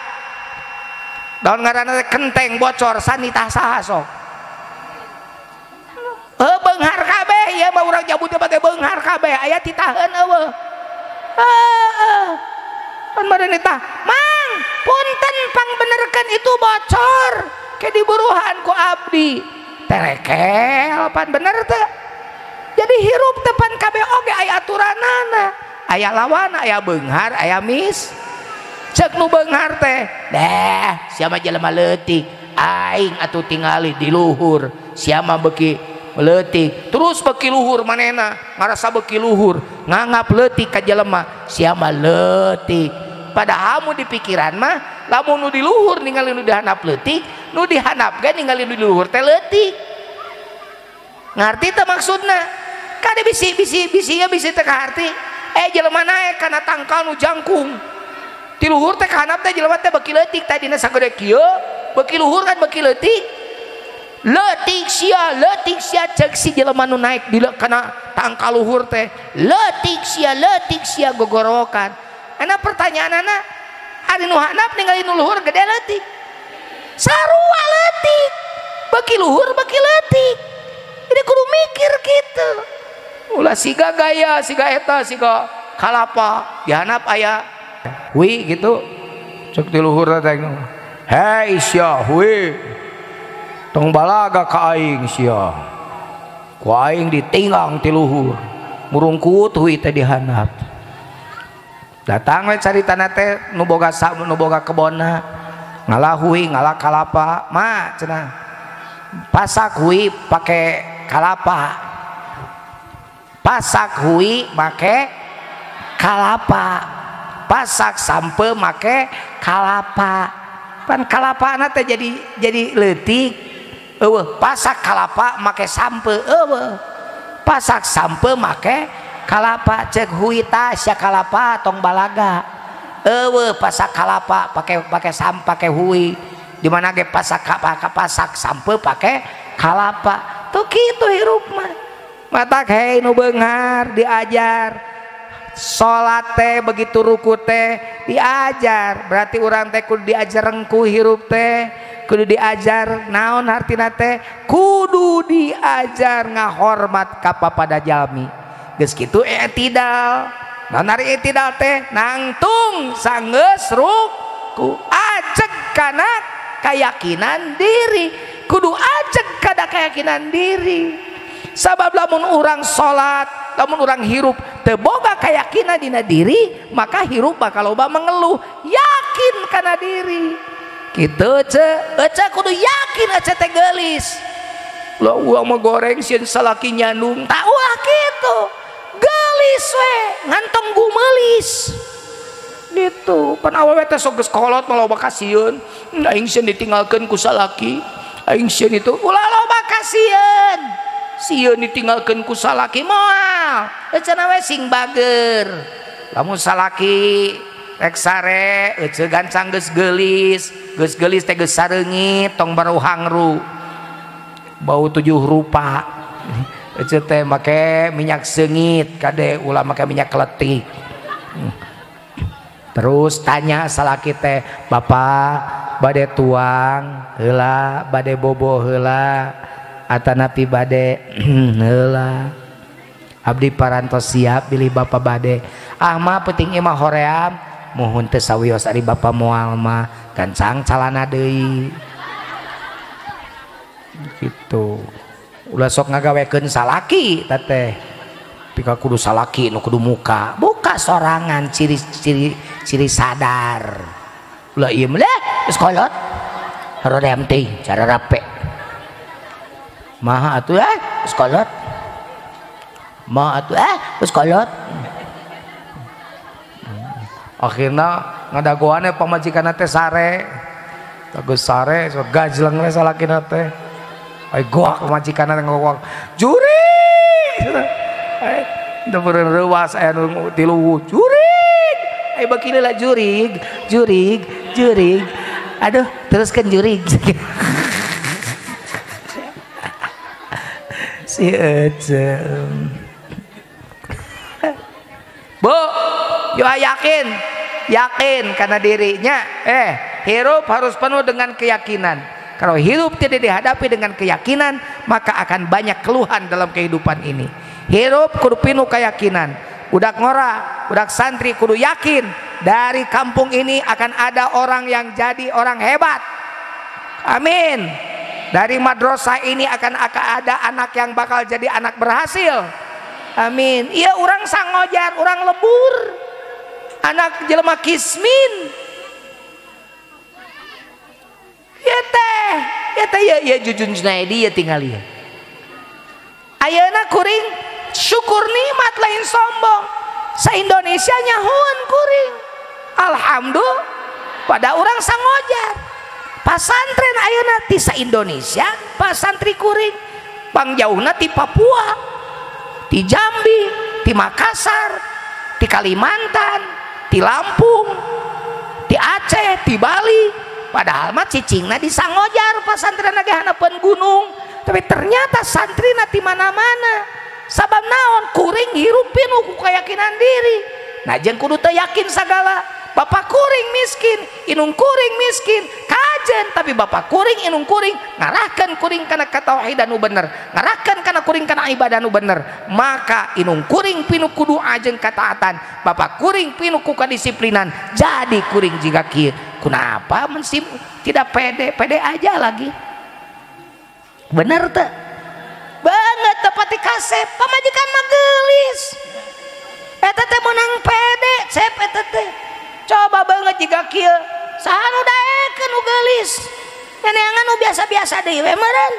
daun ngaranna teh kenteng bocor sanitah saha sok. Heuh beunghar kabeh ieu mah urang Jamudi teh beunghar kabeh aya titaheun eueuh. Heeh. Pan maranita mang punten pangbenerkeun itu bocor ke diburuhan ku abdi terekel pan bener teh. Jadi hirup teh pan kabeh oge aya aturanana, aya lawan, aya beunghar, aya mis. Cek nu beunghar teh deh sia mah jelema leutik aing atuh tingali di luhur sia mah beuki leutik terus beuki luhur manehna ngarasa beuki luhur nganggap leutik ka jelema sia mah leutik. Padahal mu di pikiran mah lamun nu di luhur ningali nu dihandap leutik, nu dihandap ge ningali nu di luhur teh leutik. Ngarti teh maksudna? Kade bisi bisi bisi ya bisi teh kaharti. Jelema naek kana tangkal nu jangkung. Di luhur teh kahandap teh jelema teh beuki leutik tadina sagede kieu, beuki luhur kan beuki leutik. Leutik sia cek si jelema nu naek di kana tangkal luhur teh. Leutik sia gogorowokan. Ana pertanyaan anak, ari nu handap ningali nu luhur gede leutik. Sarua leutik. Beuki luhur beuki leutik. Jadi kudu mikir kitu. Ulah siga gaya, siga eta, siga kalapa, dihandap aya hui gitu. Cek di luhur teh. Hei sia hui. Tong balaga ka aing sia. Ku aing ditinggang ti luhur. Murungkut hui teh dihandap. Datang we caritana teh nu boga nu boga kebonna ngalah hui ngalah kalapa ma cenah pasak hui pake kalapa, pasak hui make kalapa, pasak sampe make kalapa. Pan kalapana teh jadi leutik eueuh. Pasak kalapa make sampe eueuh, pasak sampe make kalapa. Cek hui ta sia kalapa tong balaga eueuh. Pasak kalapa pake pake sam pake hui di mana ge pasak pasak sampe pake kalapa. Tuh kitu hirup mah. Matak hei nu beunghar diajar salat teh begitu ruku teh diajar. Berarti urang teh kudu diajar rengkuh hirup teh, kudu diajar naon hartina teh, kudu diajar ngahormat ka papada jalmi. Geus kitu i'tidal. Naon ari i'tidal teh? Nangtung sanggeus ruku ajeg kana keyakinan diri. Kudu ajeg kana keyakinan diri. Sabab lamun urang salat, lamun urang hirup teu boga keyakinan dina diri, maka hirup bakal loba mengeluh. Yakin kana diri. Kitu ce, ece kudu yakin ece teh geulis. Lah urang mah goreng sieun salaki nyandung, tak ulah kitu. Geulis we, ngantong gumelis. Gitu. Pan awewe teh sok geus kolot mah loba kasieun. Aing sieun ditinggalkeun ku salaki. Aing sieun itu ulah loba kasieun. Sieun ditinggalkeun ku salaki moal. Cenah we sing bager. Lamun salaki rek sare ece gancang geus geulis, geus geulis teh geus sareungit tong baru hangru. Bau 7 rupa. Ece teh make minyak seungit kade ulah make minyak kletik. Terus tanya salaki teh, "Bapak bade tuang heula, bade bobo heula, atanapi bade heula?" Abdi parantos siap bilih bapak bade. Ah mah penting imah hoream, muhun teu sawios ari bapak moal mah gancang calana deui. Gitu. Ulah sok ngagawekeun salaki teteh. Pika kudu salaki nu kudu muka. Buka sorangan ciri-ciri ciri sadar. Ulah ieu mah geus kolot. Hoream teh cara rape. Maha atuh geus kolot. Ma atuh geus kolot. Akhirna ngadagoane pamajikanna teh sare. Geus sare so gajleng we salakina teh. Ai goak pamajikanna teh ngowak. Jurig. Ai teu beureun reuas aya nu tilu jurig. Ai beuki lila jurig, jurig, jurig. Aduh, teruskeun jurig. Si Ece. Bu, yo yakin, yakin karena dirinya. Hirup harus penuh dengan keyakinan. Kalau hidup tidak dihadapi dengan keyakinan, maka akan banyak keluhan dalam kehidupan ini. Hirup kudu pinuh keyakinan. Budak ngora, budak santri kudu yakin dari kampung ini akan ada orang yang jadi orang hebat. Amin. Dari madrasah ini akan ada anak yang bakal jadi anak berhasil. Amin. Iya orang sangojar, orang lebur. Anak jelema kismin. Ya teh, ya teh ya ya Jujun Junaidi ya tinggal ya. Ayeuna kuring syukur nikmat lain sombong. Sa Indonesia nyahuan kuring. Alhamdulillah pada orang sangojar. Pasantren ayeuna ti sa Indonesia, pasantri kuring pangjauhna ti Papua, ti Jambi, ti Makassar, ti Kalimantan, ti Lampung, ti Aceh, ti Bali. Padahal mah cicingna di Sangojar pasantren lagi hanapeun gunung, tapi ternyata santrina ti mana-mana. Sabab naon kuring hirup pinuh ku keyakinan diri. Nah jeung kudu teu yakin sagala. Bapak kuring miskin, inung kuring miskin, kajen tapi bapak kuring inung kuring ngarahkeun kuring kana katauhidan nu bener, ngarahkeun kana kuring kana ibadah nu bener. Maka inung kuring pinuh kudu jeung kataatan, bapak kuring pinuh ku kadisiplinan. Jadi kuring jiga kieu. Kenapa mensim tidak pede, pede aja lagi. Bener teu? Banget tepati kasep, pamajikan mah geulis. Eta teh meunang pede, sep eta teh. Coba banget jika kieu saha nu daekeun nu geulis, neneangan nu biasa-biasa deui we meureun.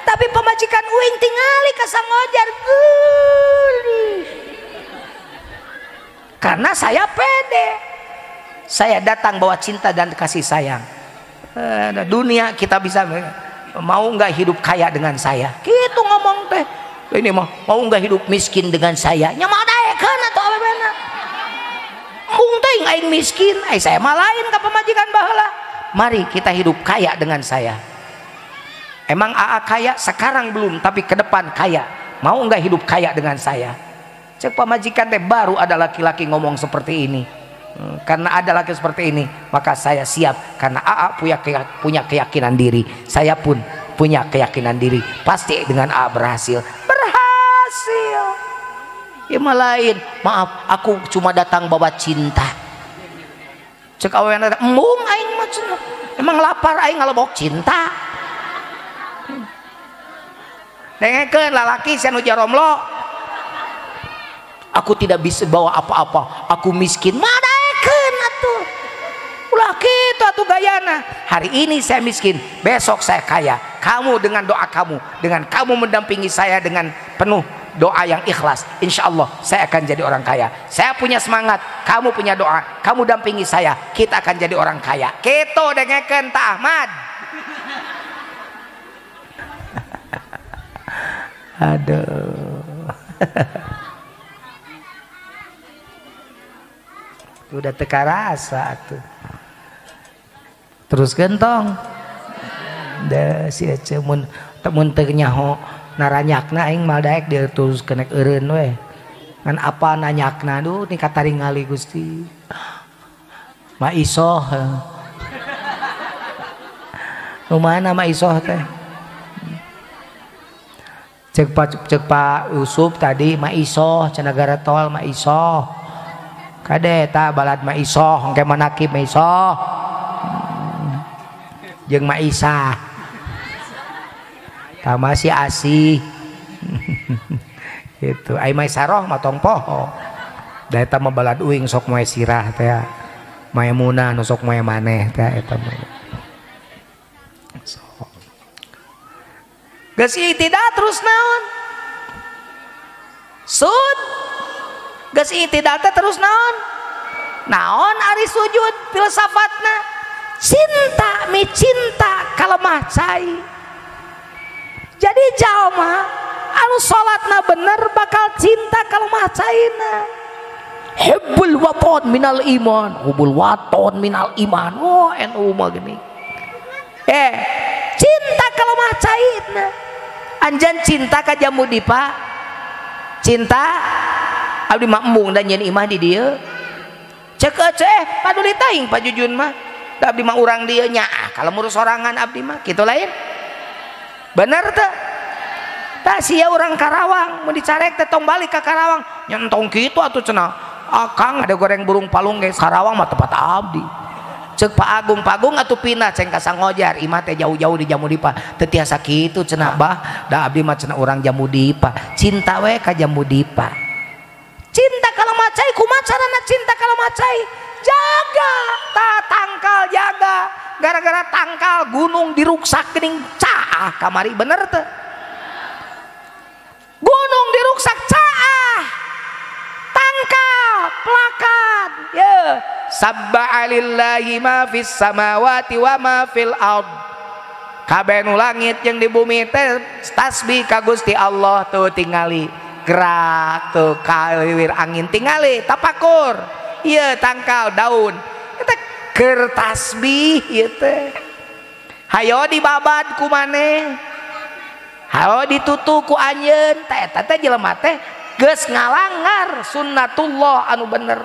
Tapi pamajikan uing tingali ka Sangojar geulis. Karena saya pede. Saya datang bawa cinta dan kasih sayang. Dunia kita bisa mau nggak hidup kaya dengan saya? Gitu ngomong teh. Ini mah mau nggak hidup miskin dengan saya? Nya mah daekeun atuh awewena. Embung teuing aing miskin, ai saya mah lain ka pamajikan baheula. Mari kita hidup kaya dengan saya. Emang AA kaya sekarang belum, tapi ke depan kaya. Mau nggak hidup kaya dengan saya? Cek pamajikan teh baru ada laki-laki ngomong seperti ini. Karena ada laki seperti ini, maka saya siap. Karena AA punya keyakinan diri, saya pun punya keyakinan diri. Pasti dengan AA berhasil. Berhasil. Ya lain, maaf, aku cuma datang bawa cinta. Cek awena embung aing mah cenah. Emang lapar aing ngalebok cinta. Dengekeun lalaki sia nu jaromlo. Aku tidak bisa bawa apa-apa, aku miskin. Madaekeun atuh. Ulah kitu atuh gayana. Hari ini saya miskin, besok saya kaya. Kamu dengan doa kamu, dengan kamu mendampingi saya dengan penuh doa yang ikhlas, insya Allah saya akan jadi orang kaya. Saya punya semangat, kamu punya doa, kamu dampingi saya, kita akan jadi orang kaya. Kitu dengekeun Ta Ahmad. Aduh. Udah teka rasa tuh. Terus gentong. Da si ece mun teu nyaho naranyakna aing mal daek dia terus kenek eureun we. Ngan apa nanyakna duh ni kataringali Gusti. Ma isoh. Nu mana ma isoh teh? Cek Pak Yusuf tadi ma isoh cenah gara tol ma isoh. Kade eta balad ma isoh engke manakib ma isoh. Jeung ma isah. Tah masih asih. Gitu. Ai Maisaroh mah tong poho. Da eta mah balad uing sok moe sirah teh. Maimunah nu sok moe maneh teh eta mah. So. Geus i'tidal terus naon? Sud. Geus i'tidal teh terus naon? Naon ari sujud filsafatna? Cinta mi cinta kalemah cai. Jadi jalma anu salatna bener bakal cinta kalemah caina. Hubbul waton minal iman, hubbul waton minal iman. Oh, NU mah gini. Cinta kalemah caina. Anjan cinta ka Jamu Dipa. Cinta abdi mah embung dan nyeun imah di dieu. Cek paduli teuing Pak Jujun mah. Da abdi mah urang dieu nya. Kalau ngurus sorangan abdi mah kitu lain. Bener teh? Tah sia urang Karawang mun dicarek teh tong balik ka Karawang. Nya entong kitu atuh cenah. Akang ada goreng burung palung ge Karawang mah tempat abdi. Cek Pak Agung, Pak Agung atuh pindah ceng ka Sangojar, imah teh jauh-jauh di Jamu Dipa. Teu tiasa kitu cenah bah, da abdi mah cenah urang Jamu Dipa. Cinta we ka Jamu Dipa. Cinta kalemah cai kumaha carana cinta kalemah cai? Jaga, tah tangkal jaga. Gara-gara tangkal gunung diruksak geuning caah kamari bener teu? Gunung diruksak caah. Tangkal pelakan. Ye, sabba'a lillahi ma fis samawati wa ma fil ard. Kabeh nu langit jeung di bumi teh tasbih ka Gusti Allah tuh tingali. Gerak tuh kaliwir angin tingali tapakur. Ieu tangkal daun. Eta keur tasbih ieu teh. Hayo dibabad ku maneh. Hayo ditutu ku anjeun. Teh eta teh jelema teh geus ngalanggar sunnatullah anu bener.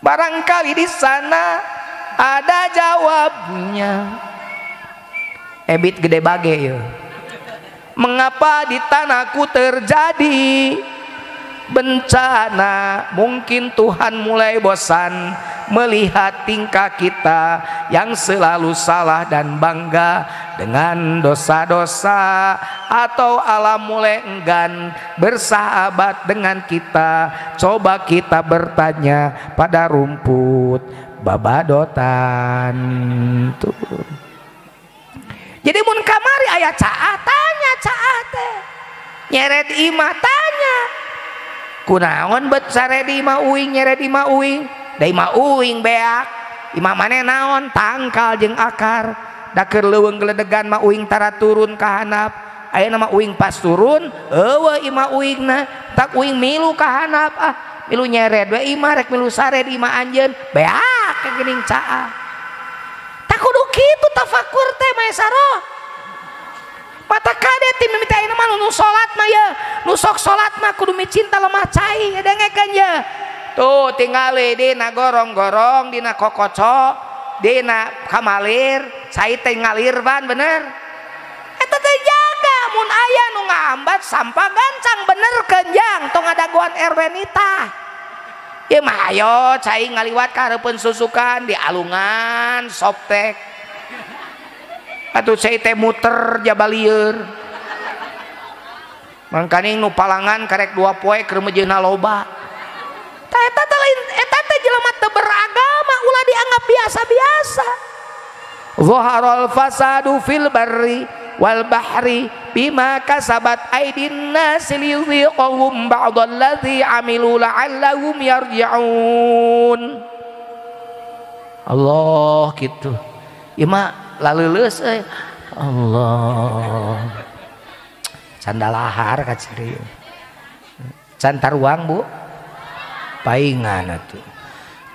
Barangkali di sana ada jawabnya. Ebit gede bage ya. Mengapa di tanahku terjadi bencana? Mungkin Tuhan mulai bosan melihat tingkah kita yang selalu salah dan bangga dengan dosa-dosa, atau alam mulai enggan bersahabat dengan kita. Coba kita bertanya pada rumput babadotan tuh. Jadi mun kamari aya caah, tanya caah teh. Nyeret imah tanya. Kunaon bet sared imah uing, nyeret imah uing. Da imah uing beak. Imah maneh naon tangkal jeung akar. Da keur leuweung geledegan mah uing tara turun ka handap. Ayeuna mah uing pas turun, eueuh imah uingna. Tak uing milu ka handap ah. Milu nyered we imah rek milu sared imah anjeun. Beak geuning caah. Tak kudu kitu tafakur teh Maisaroh. Mata kade ti mimiti ayeuna mah nu salat mah ye, nu sok salat mah kudu micinta lemah cai dengekeun ye. Tuh tingali dina gorong-gorong, dina kokoco, dina kamalir, cai teh ngalir ban bener. Eta teh jaga mun aya nu ngahambat sampah gancang bener kenjang tong ngadagoan RW nita. Ya mah ayo cai ngaliwat ka hareupeun susukan di alungan soptek. Atuh cai teh muter jabalieur. Mangkaning nu palangan karek 2 poe keur mejeuna loba. Tah eta teh lain eta teh jelema teu beragama ulah dianggap biasa-biasa. Zaharal fasadu fil barri wal bahri bima kasabat aydin nas liyuziqahum ba'dalladzi amilu la'allahum yarji'un. Allah gitu. Ieu mah laleuleus euy. Allah. Can dalahar kaciri. Can taruang bu? Paingan atuh.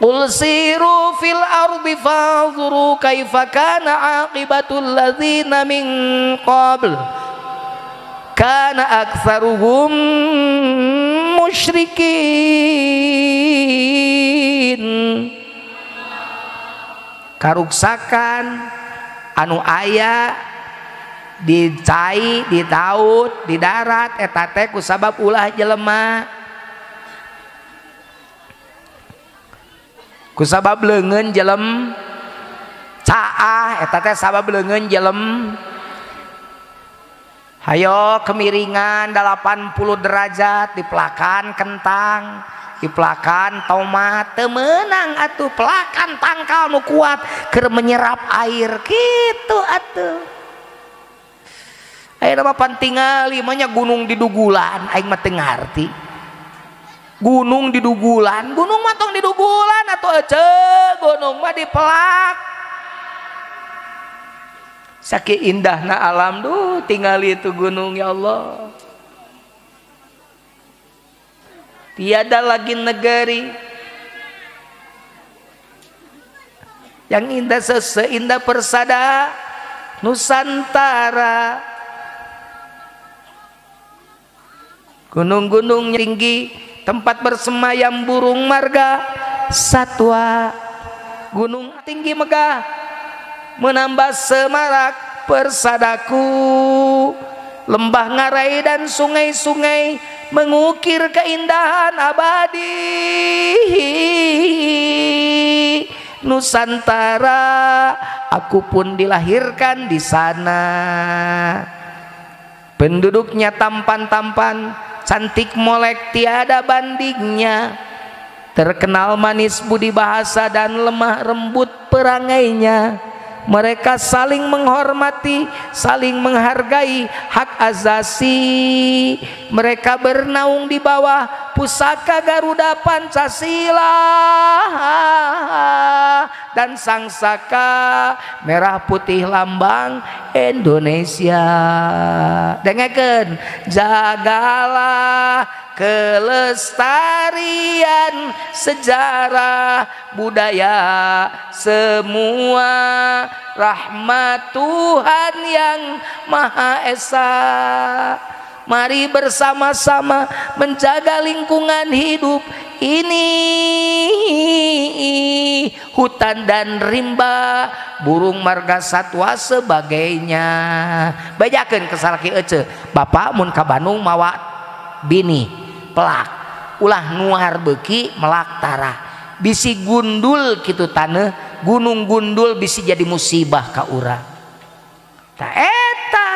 Qul siru fil ardi fanzuru kaifa kana aqibatul ladzina min qabl kana aktsaruhum musyrikin. Karuksakan anu aya di cai, di laut, di darat eta teh kusabab ulah jelema. Kusabab leungeun jelem caah eta teh sabab leungeun jelem. Hayo kemiringan 80 derajat dipelakan kentang, dipelakan tomat, teu meunang atuh pelakan tangkal nu kuat keur menyerap air kitu atuh. Ayeuna mah pan tingali mah nya gunung didugulan aing mah teu ngarti. Gunung didugulan, gunung mah tong didugulan atuh ece, gunung mah dipelak. Saking indahna alam duh tingali itu gunung ya Allah. Tiada lagi negeri yang indah seindah persada Nusantara. Gunung-gunung tinggi tempat bersemayam burung marga satwa. Gunung tinggi megah menambah semarak persadaku. Lembah ngarai dan sungai-sungai mengukir keindahan abadi Nusantara. Aku pun dilahirkan di sana. Penduduknya tampan-tampan, cantik molek tiada bandingnya. Terkenal manis budi bahasa dan lemah lembut perangainya. Mereka saling menghormati, saling menghargai hak azasi. Mereka bernaung di bawah pusaka Garuda Pancasila dan Sang Saka merah putih lambang Indonesia. Dengekeun, jagalah kelestarian sejarah budaya semua rahmat Tuhan yang Maha Esa. Mari bersama-sama menjaga lingkungan hidup ini, hutan dan rimba, burung marga satwa sebagainya. Bajakeun ke salaki ece, bapak mun ka Bandung mawa bini pelak, ulah nuar beuki melak tarah, bisi gundul kitu taneuh, gunung gundul bisi jadi musibah ka urang. Ta eta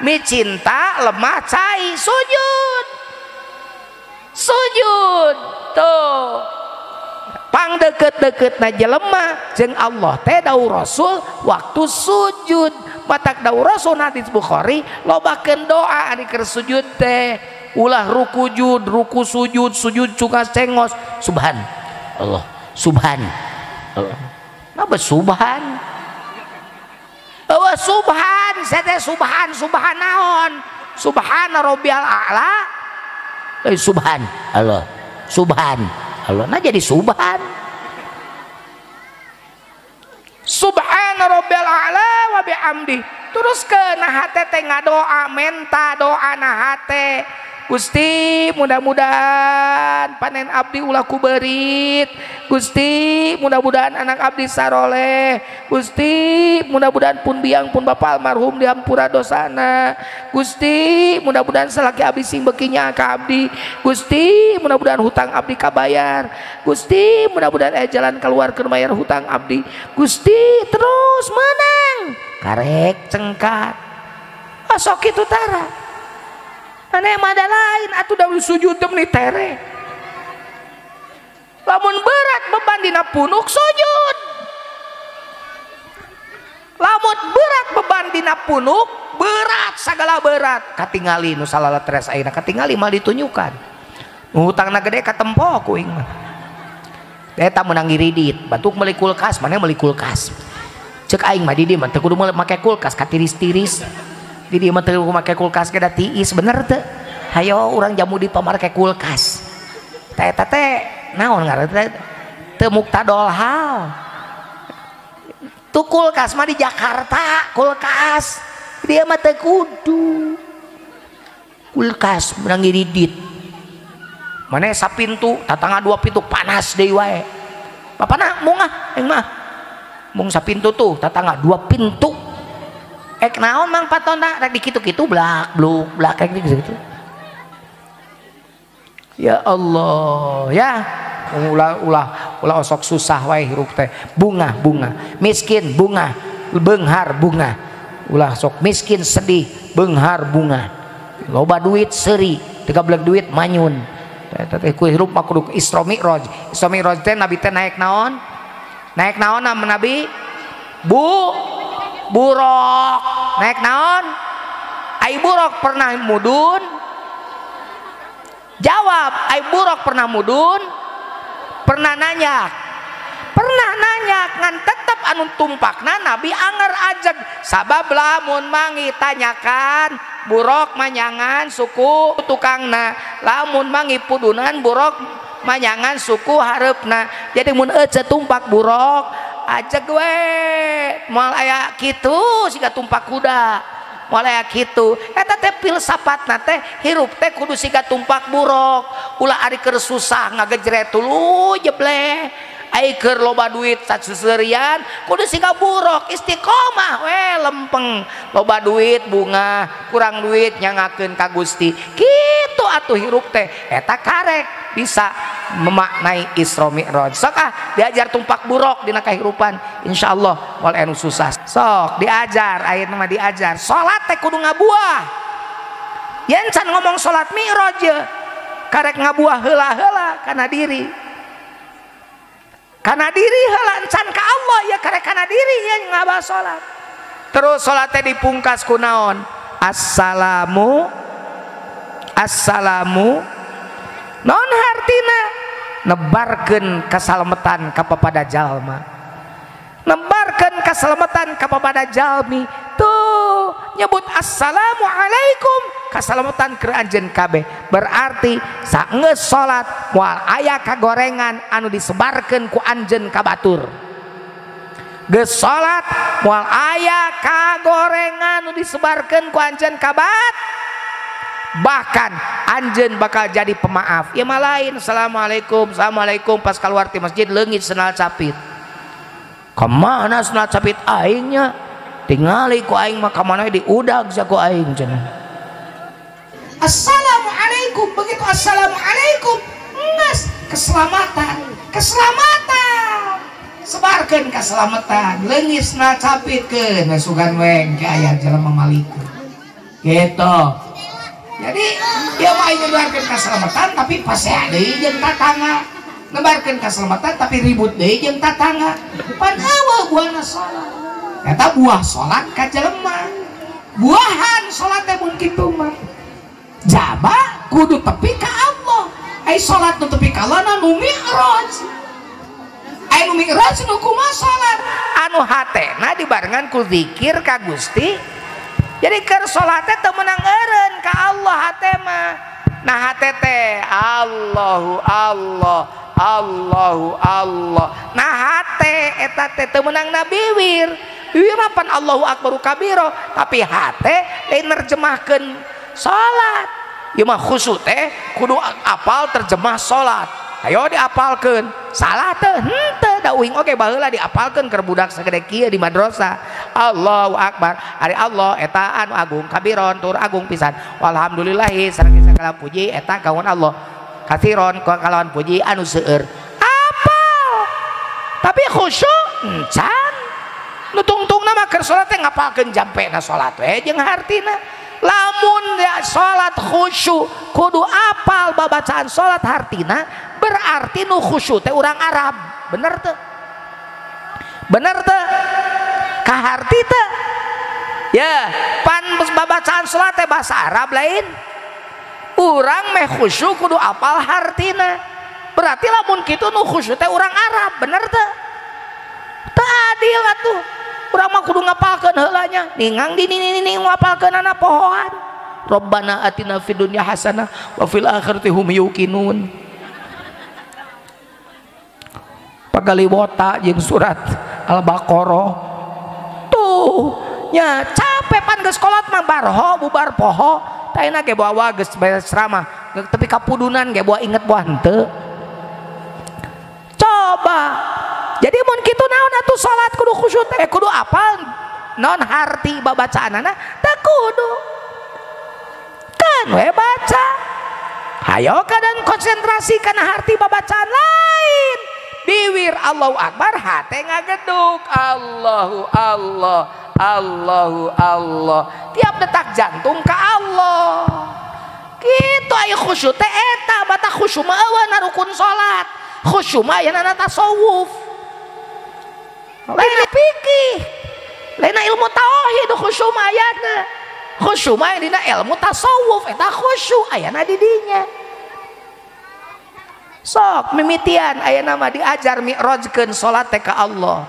mi cinta lemah cai sujud, sujud tuh pang deket-deket na jelema jeung Allah teh dawuh Rasul waktu sujud. Matak dawuh Rasul hadis Bukhari lobakeun doa ari keur sujud teh, ulah ruku jud, ruku sujud, sujud cukas cengos, subhan Allah, subhan Allah. Napa subhan? Bahwa subhan, saya teh subhan, subhan naon? Subhana rabbiyal a'la. Subhan Allah, subhan Allah. Nah jadi subhan. Subhana rabbiyal a'la wa bihamdi. Terus ke nah hate teh ngadoa, menta doa nah hate. Gusti mudah-mudahan panen abdi ulah kuberit. Gusti mudah-mudahan anak abdi saroleh. Gusti mudah-mudahan pun biang pun bapak almarhum dihampura dosana. Gusti mudah-mudahan salaki abdi sing bekinya ka abdi. Gusti mudah-mudahan hutang abdi kabayar. Gusti mudah-mudahan jalan keluar keur bayar hutang abdi. Gusti terus menang karek cengkat. Asok kitu tara. Aneh mah ada lain atuh da sujud teh meuni tere. Lamun berat beban dina punuk sujud. Lamun berat beban dina punuk, berat sagala berat. Katingali nu salalatres ayeuna katingali mah ditunjukan. Nu hutangna gede katempo ku aing mah. Eta meunang ngiridit, batuk meuli kulkas, maneh meuli kulkas. Ceuk aing mah di dieu mah teu kudu make kulkas katiris-tiris. Di dieu mah teu make kulkas ge da tiis bener teu. Hayo urang jamu di pamar ke kulkas. Teh eta teh naon ngaranna teh? Teu muktadol hal. Tuh kulkas mah di Jakarta, kulkas. Dia mah teu kudu. Kulkas menang ngiridit. Mana sapintu, tatangga dua pintu panas deui wae. Bapana mung ah, aing mah. Mung sapintu tuh, tatangga dua pintu. Ek naon mang patona rek dikitu-kitu blak bluk blak rek gitu. Ya Allah, ya. Ulah ulah ulah osok susah wae hirup teh. Bunga bunga, miskin bunga, beunghar bunga. Ulah sok miskin sedih, beunghar bunga. Loba duit seuri, tigablek duit manyun. Teh ku hirup mah kudu Isra Mi'raj. Isra Mi'raj teh Nabi teh naik naon? Naik naon Nabi? Buruk. Naik naon? Ai buruk pernah mudun? Jawab, ai buruk pernah mudun? Pernah nanya, pernah nanya ngan tetep anu tumpakna Nabi anger ajeg sabab lamun mangi tanyakan buruk manyangan suku tukangna, lamun mangi pudunan buruk manyangan suku hareupna. Jadi mun ece tumpak buruk ajeg we moal aya kitu siga tumpak kuda, moal aya kitu. Eta teh filsapatna teh hirup teh kudu siga tumpak buruk. Ulah ari keur susah ngagejret tuluy jebleh, ai keur loba duit saseurian kudu siga buruk, istiqomah we lempeng, loba duit bunga, kurang duit nyangakeun ka Gusti. Kitu atuh hirup teh eta karek bisa memaknai Isra Mi'raj. Sok ah diajar tumpak buruk dina kahirupan, insyaallah moal anu susah. Sok diajar ayeuna mah diajar salat teh kudu ngabuah. Yen can ngomong salat Mi'raj ye karek ngabuah heula-heula kana diri. Kana diri heula encan ka Allah ya karek kana diri ye ngabah salat. Terus salat teh dipungkas ku naon? Assalamu assalamu non hartina nebarkeun kasalamatan ka papada jalma, nebarkeun kasalamatan ka papada jalmi. Tuh nyebut assalamualaikum kasalamatan keur anjeun kabeh, berarti saenggeus salat moal aya kagorengan anu disebarkeun ku anjeun ka batur. Geus salat moal aya kagorengan anu disebarkeun ku anjeun ka batur, bahkan anjeun bakal jadi pemaaf. Ya mah lain assalamualaikum assalamualaikum pas keluar ti masjid leungit sendal capit. Kemana sendal capit aingnya? Tingali ku aing mah kamana diudag sia ku aing cenah. Assalamualaikum, begitu assalamualaikum nges keselamatan, keselamatan. Sebarkeun keselamatan, leungit sendal capitkeun sugan we ke aya jelema maliku. Gitu. Jadi dia mah nyebarkeun keselamatan tapi pasea deui jeung tatangga, nyebarkeun keselamatan tapi ribut deui jeung tatangga. Pan eueuh buahna salat. Eta buah salat ka jelema. Buahan salat teh mun kitu mah. Jaba kudu tepi ka Allah. Ai salat nu tepi ka Allah nu mi'raj. Ai nu mi'raj nu kumaha salat? Anu hatena dibarengan ku zikir ka Gusti. Jadi keur salat teh teu meunang eureun ka Allah hate mah. Nah hate teh Allahu Allah Allahu Allah. Nah hate eta teh teu meunang na biwir. Biwir mah pan Allahu akbaru kabiro, tapi hate lain nerjemahkeun salat. Ieu mah khusyuk teh kudu apal terjemah salat. Ayo diapalkeun. Salah teh henteu da uing oge baheula diapalkeun keur budak sagede kieu di madrasah. Allahu akbar. Ari Allah eta anu agung kabiron tur agung pisan. Walhamdulillahi sareng sagala puji eta kawan Allah. Katsiron kalawan puji anu seueur. Apal. Tapi khusyuk encan. Nu tungtungna mah keur salat teh ngapalkeun jampena salat we jeung hartina. Lamun ya salat khusyuk kudu apal babacaan salat hartina, berarti nu khusyuk teh urang Arab. Bener teu? Bener teu? Kaharti teu? Ya, pan babacaan salat teh bahasa Arab lain. Urang meh khusyuk kudu apal hartina. Berarti lamun kitu nu khusyuk teh urang Arab, bener teu? Teu adil atuh. Urang mah kudu ngapalkeun heula nya. Ningang di nini ngapalkeunana pohoan. Rabbana atina fid dunya hasanah wa fil akhirati hum yuqinun. Pagaliwota jeung surat Al-Baqarah. Tuh nya capek pan geus kolot mah barho bubar poho. Taina ge bawa geus beres ceramah, tapi kapudunan ge bawa inget bawa henteu. Coba. Jadi mun kitu naon atuh salat kudu khusyuk teh kudu apal naon harti babacaanana teu kudu. Kan we baca. Hayo kadang konsentrasi kana harti babacaan lain. Biwir Allahu Akbar hate ngageduk Allahu Allah Allahu Allah. Tiap detak jantung ka Allah. Kitu aya khusyuk teh eta bata khusyuk mah eueuh rukun salat. Khusyuk mah aya tasawuf. Lain fikih, lain ilmu tauhid khusyuk mah ayana. Khusyuk mah dina ilmu tasawuf eta khusyuk ayana di dinya. Sok mimitian ayana mah diajar mi'rajkeun salat teh ka Allah.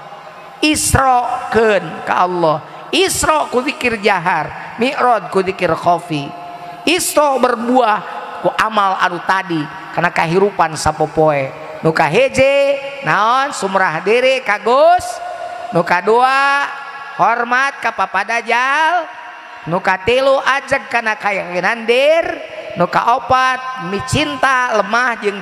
Isrokeun ka Allah. Isro ku zikir jahar, mi'raj ku zikir khafi. Isro berbuah ku amal anu tadi kana kahirupan sapopoe. Nu kaheje naon sumrah diri ka Gus, nu kadua hormat ka papadajal, nu katilu ajeg kana kayakinan dir, nu kaopat micinta lemah jeung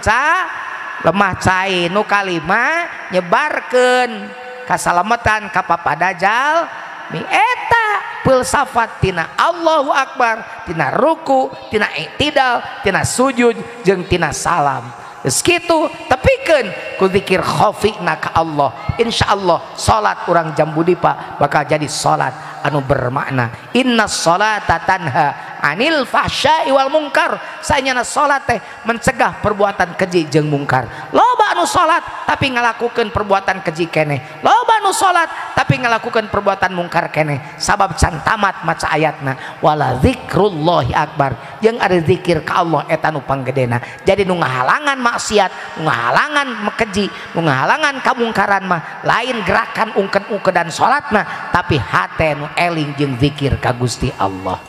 lemah cai, nu kalima nyebarkeun kasalametan ka papadajal. Mi eta filsafat tina Allahu Akbar, tina ruku, tina i'tidal, tina sujud jeung tina salam. Geus kitu tepikeun ku zikir khafina ka Allah. Insyaallah salat urang Jambudipa bakal jadi salat anu bermakna. Inna sholata tanha anil fahsya'i wal mungkar. Saenyana salat teh mencegah perbuatan keji jeung mungkar. Loba anu salat tapi ngalakukeun perbuatan keji keneh. Loba anu salat tapi ngalakukeun perbuatan mungkar keneh. Sabab can tamat maca ayatna wala zikrullahi akbar. Jeung ada zikir ka Allah eta nu panggedena. Jadi nu ngahalangan maksiat, nu ngahalangan keji, nu ngahalangan kamungkaran mah lain gerakan ungken-ungkedan salatna, tapi hate nu eling jeung zikir ka Gusti Allah.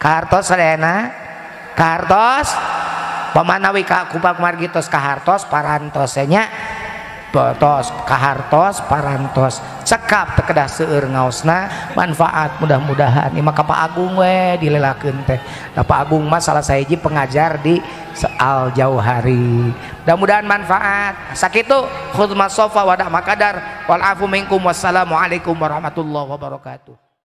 Kahartos sadayana? Kahartos? Pamanawi ka kupak margi tos kahartos parantos nya tos kahartos parantos cekap teu kedah seueur ngaosna manfaat mudah-mudahan. Ieu mah ka Pak Agung we dilelakeun teh. Da Pak Agung mah salah sahiji pengajar di Al Jauhari. Mudah-mudahan manfaat. Sakitu khudma sofa wa da makadar wal afu minkum. Wassalamualaikum warahmatullahi wabarakatuh.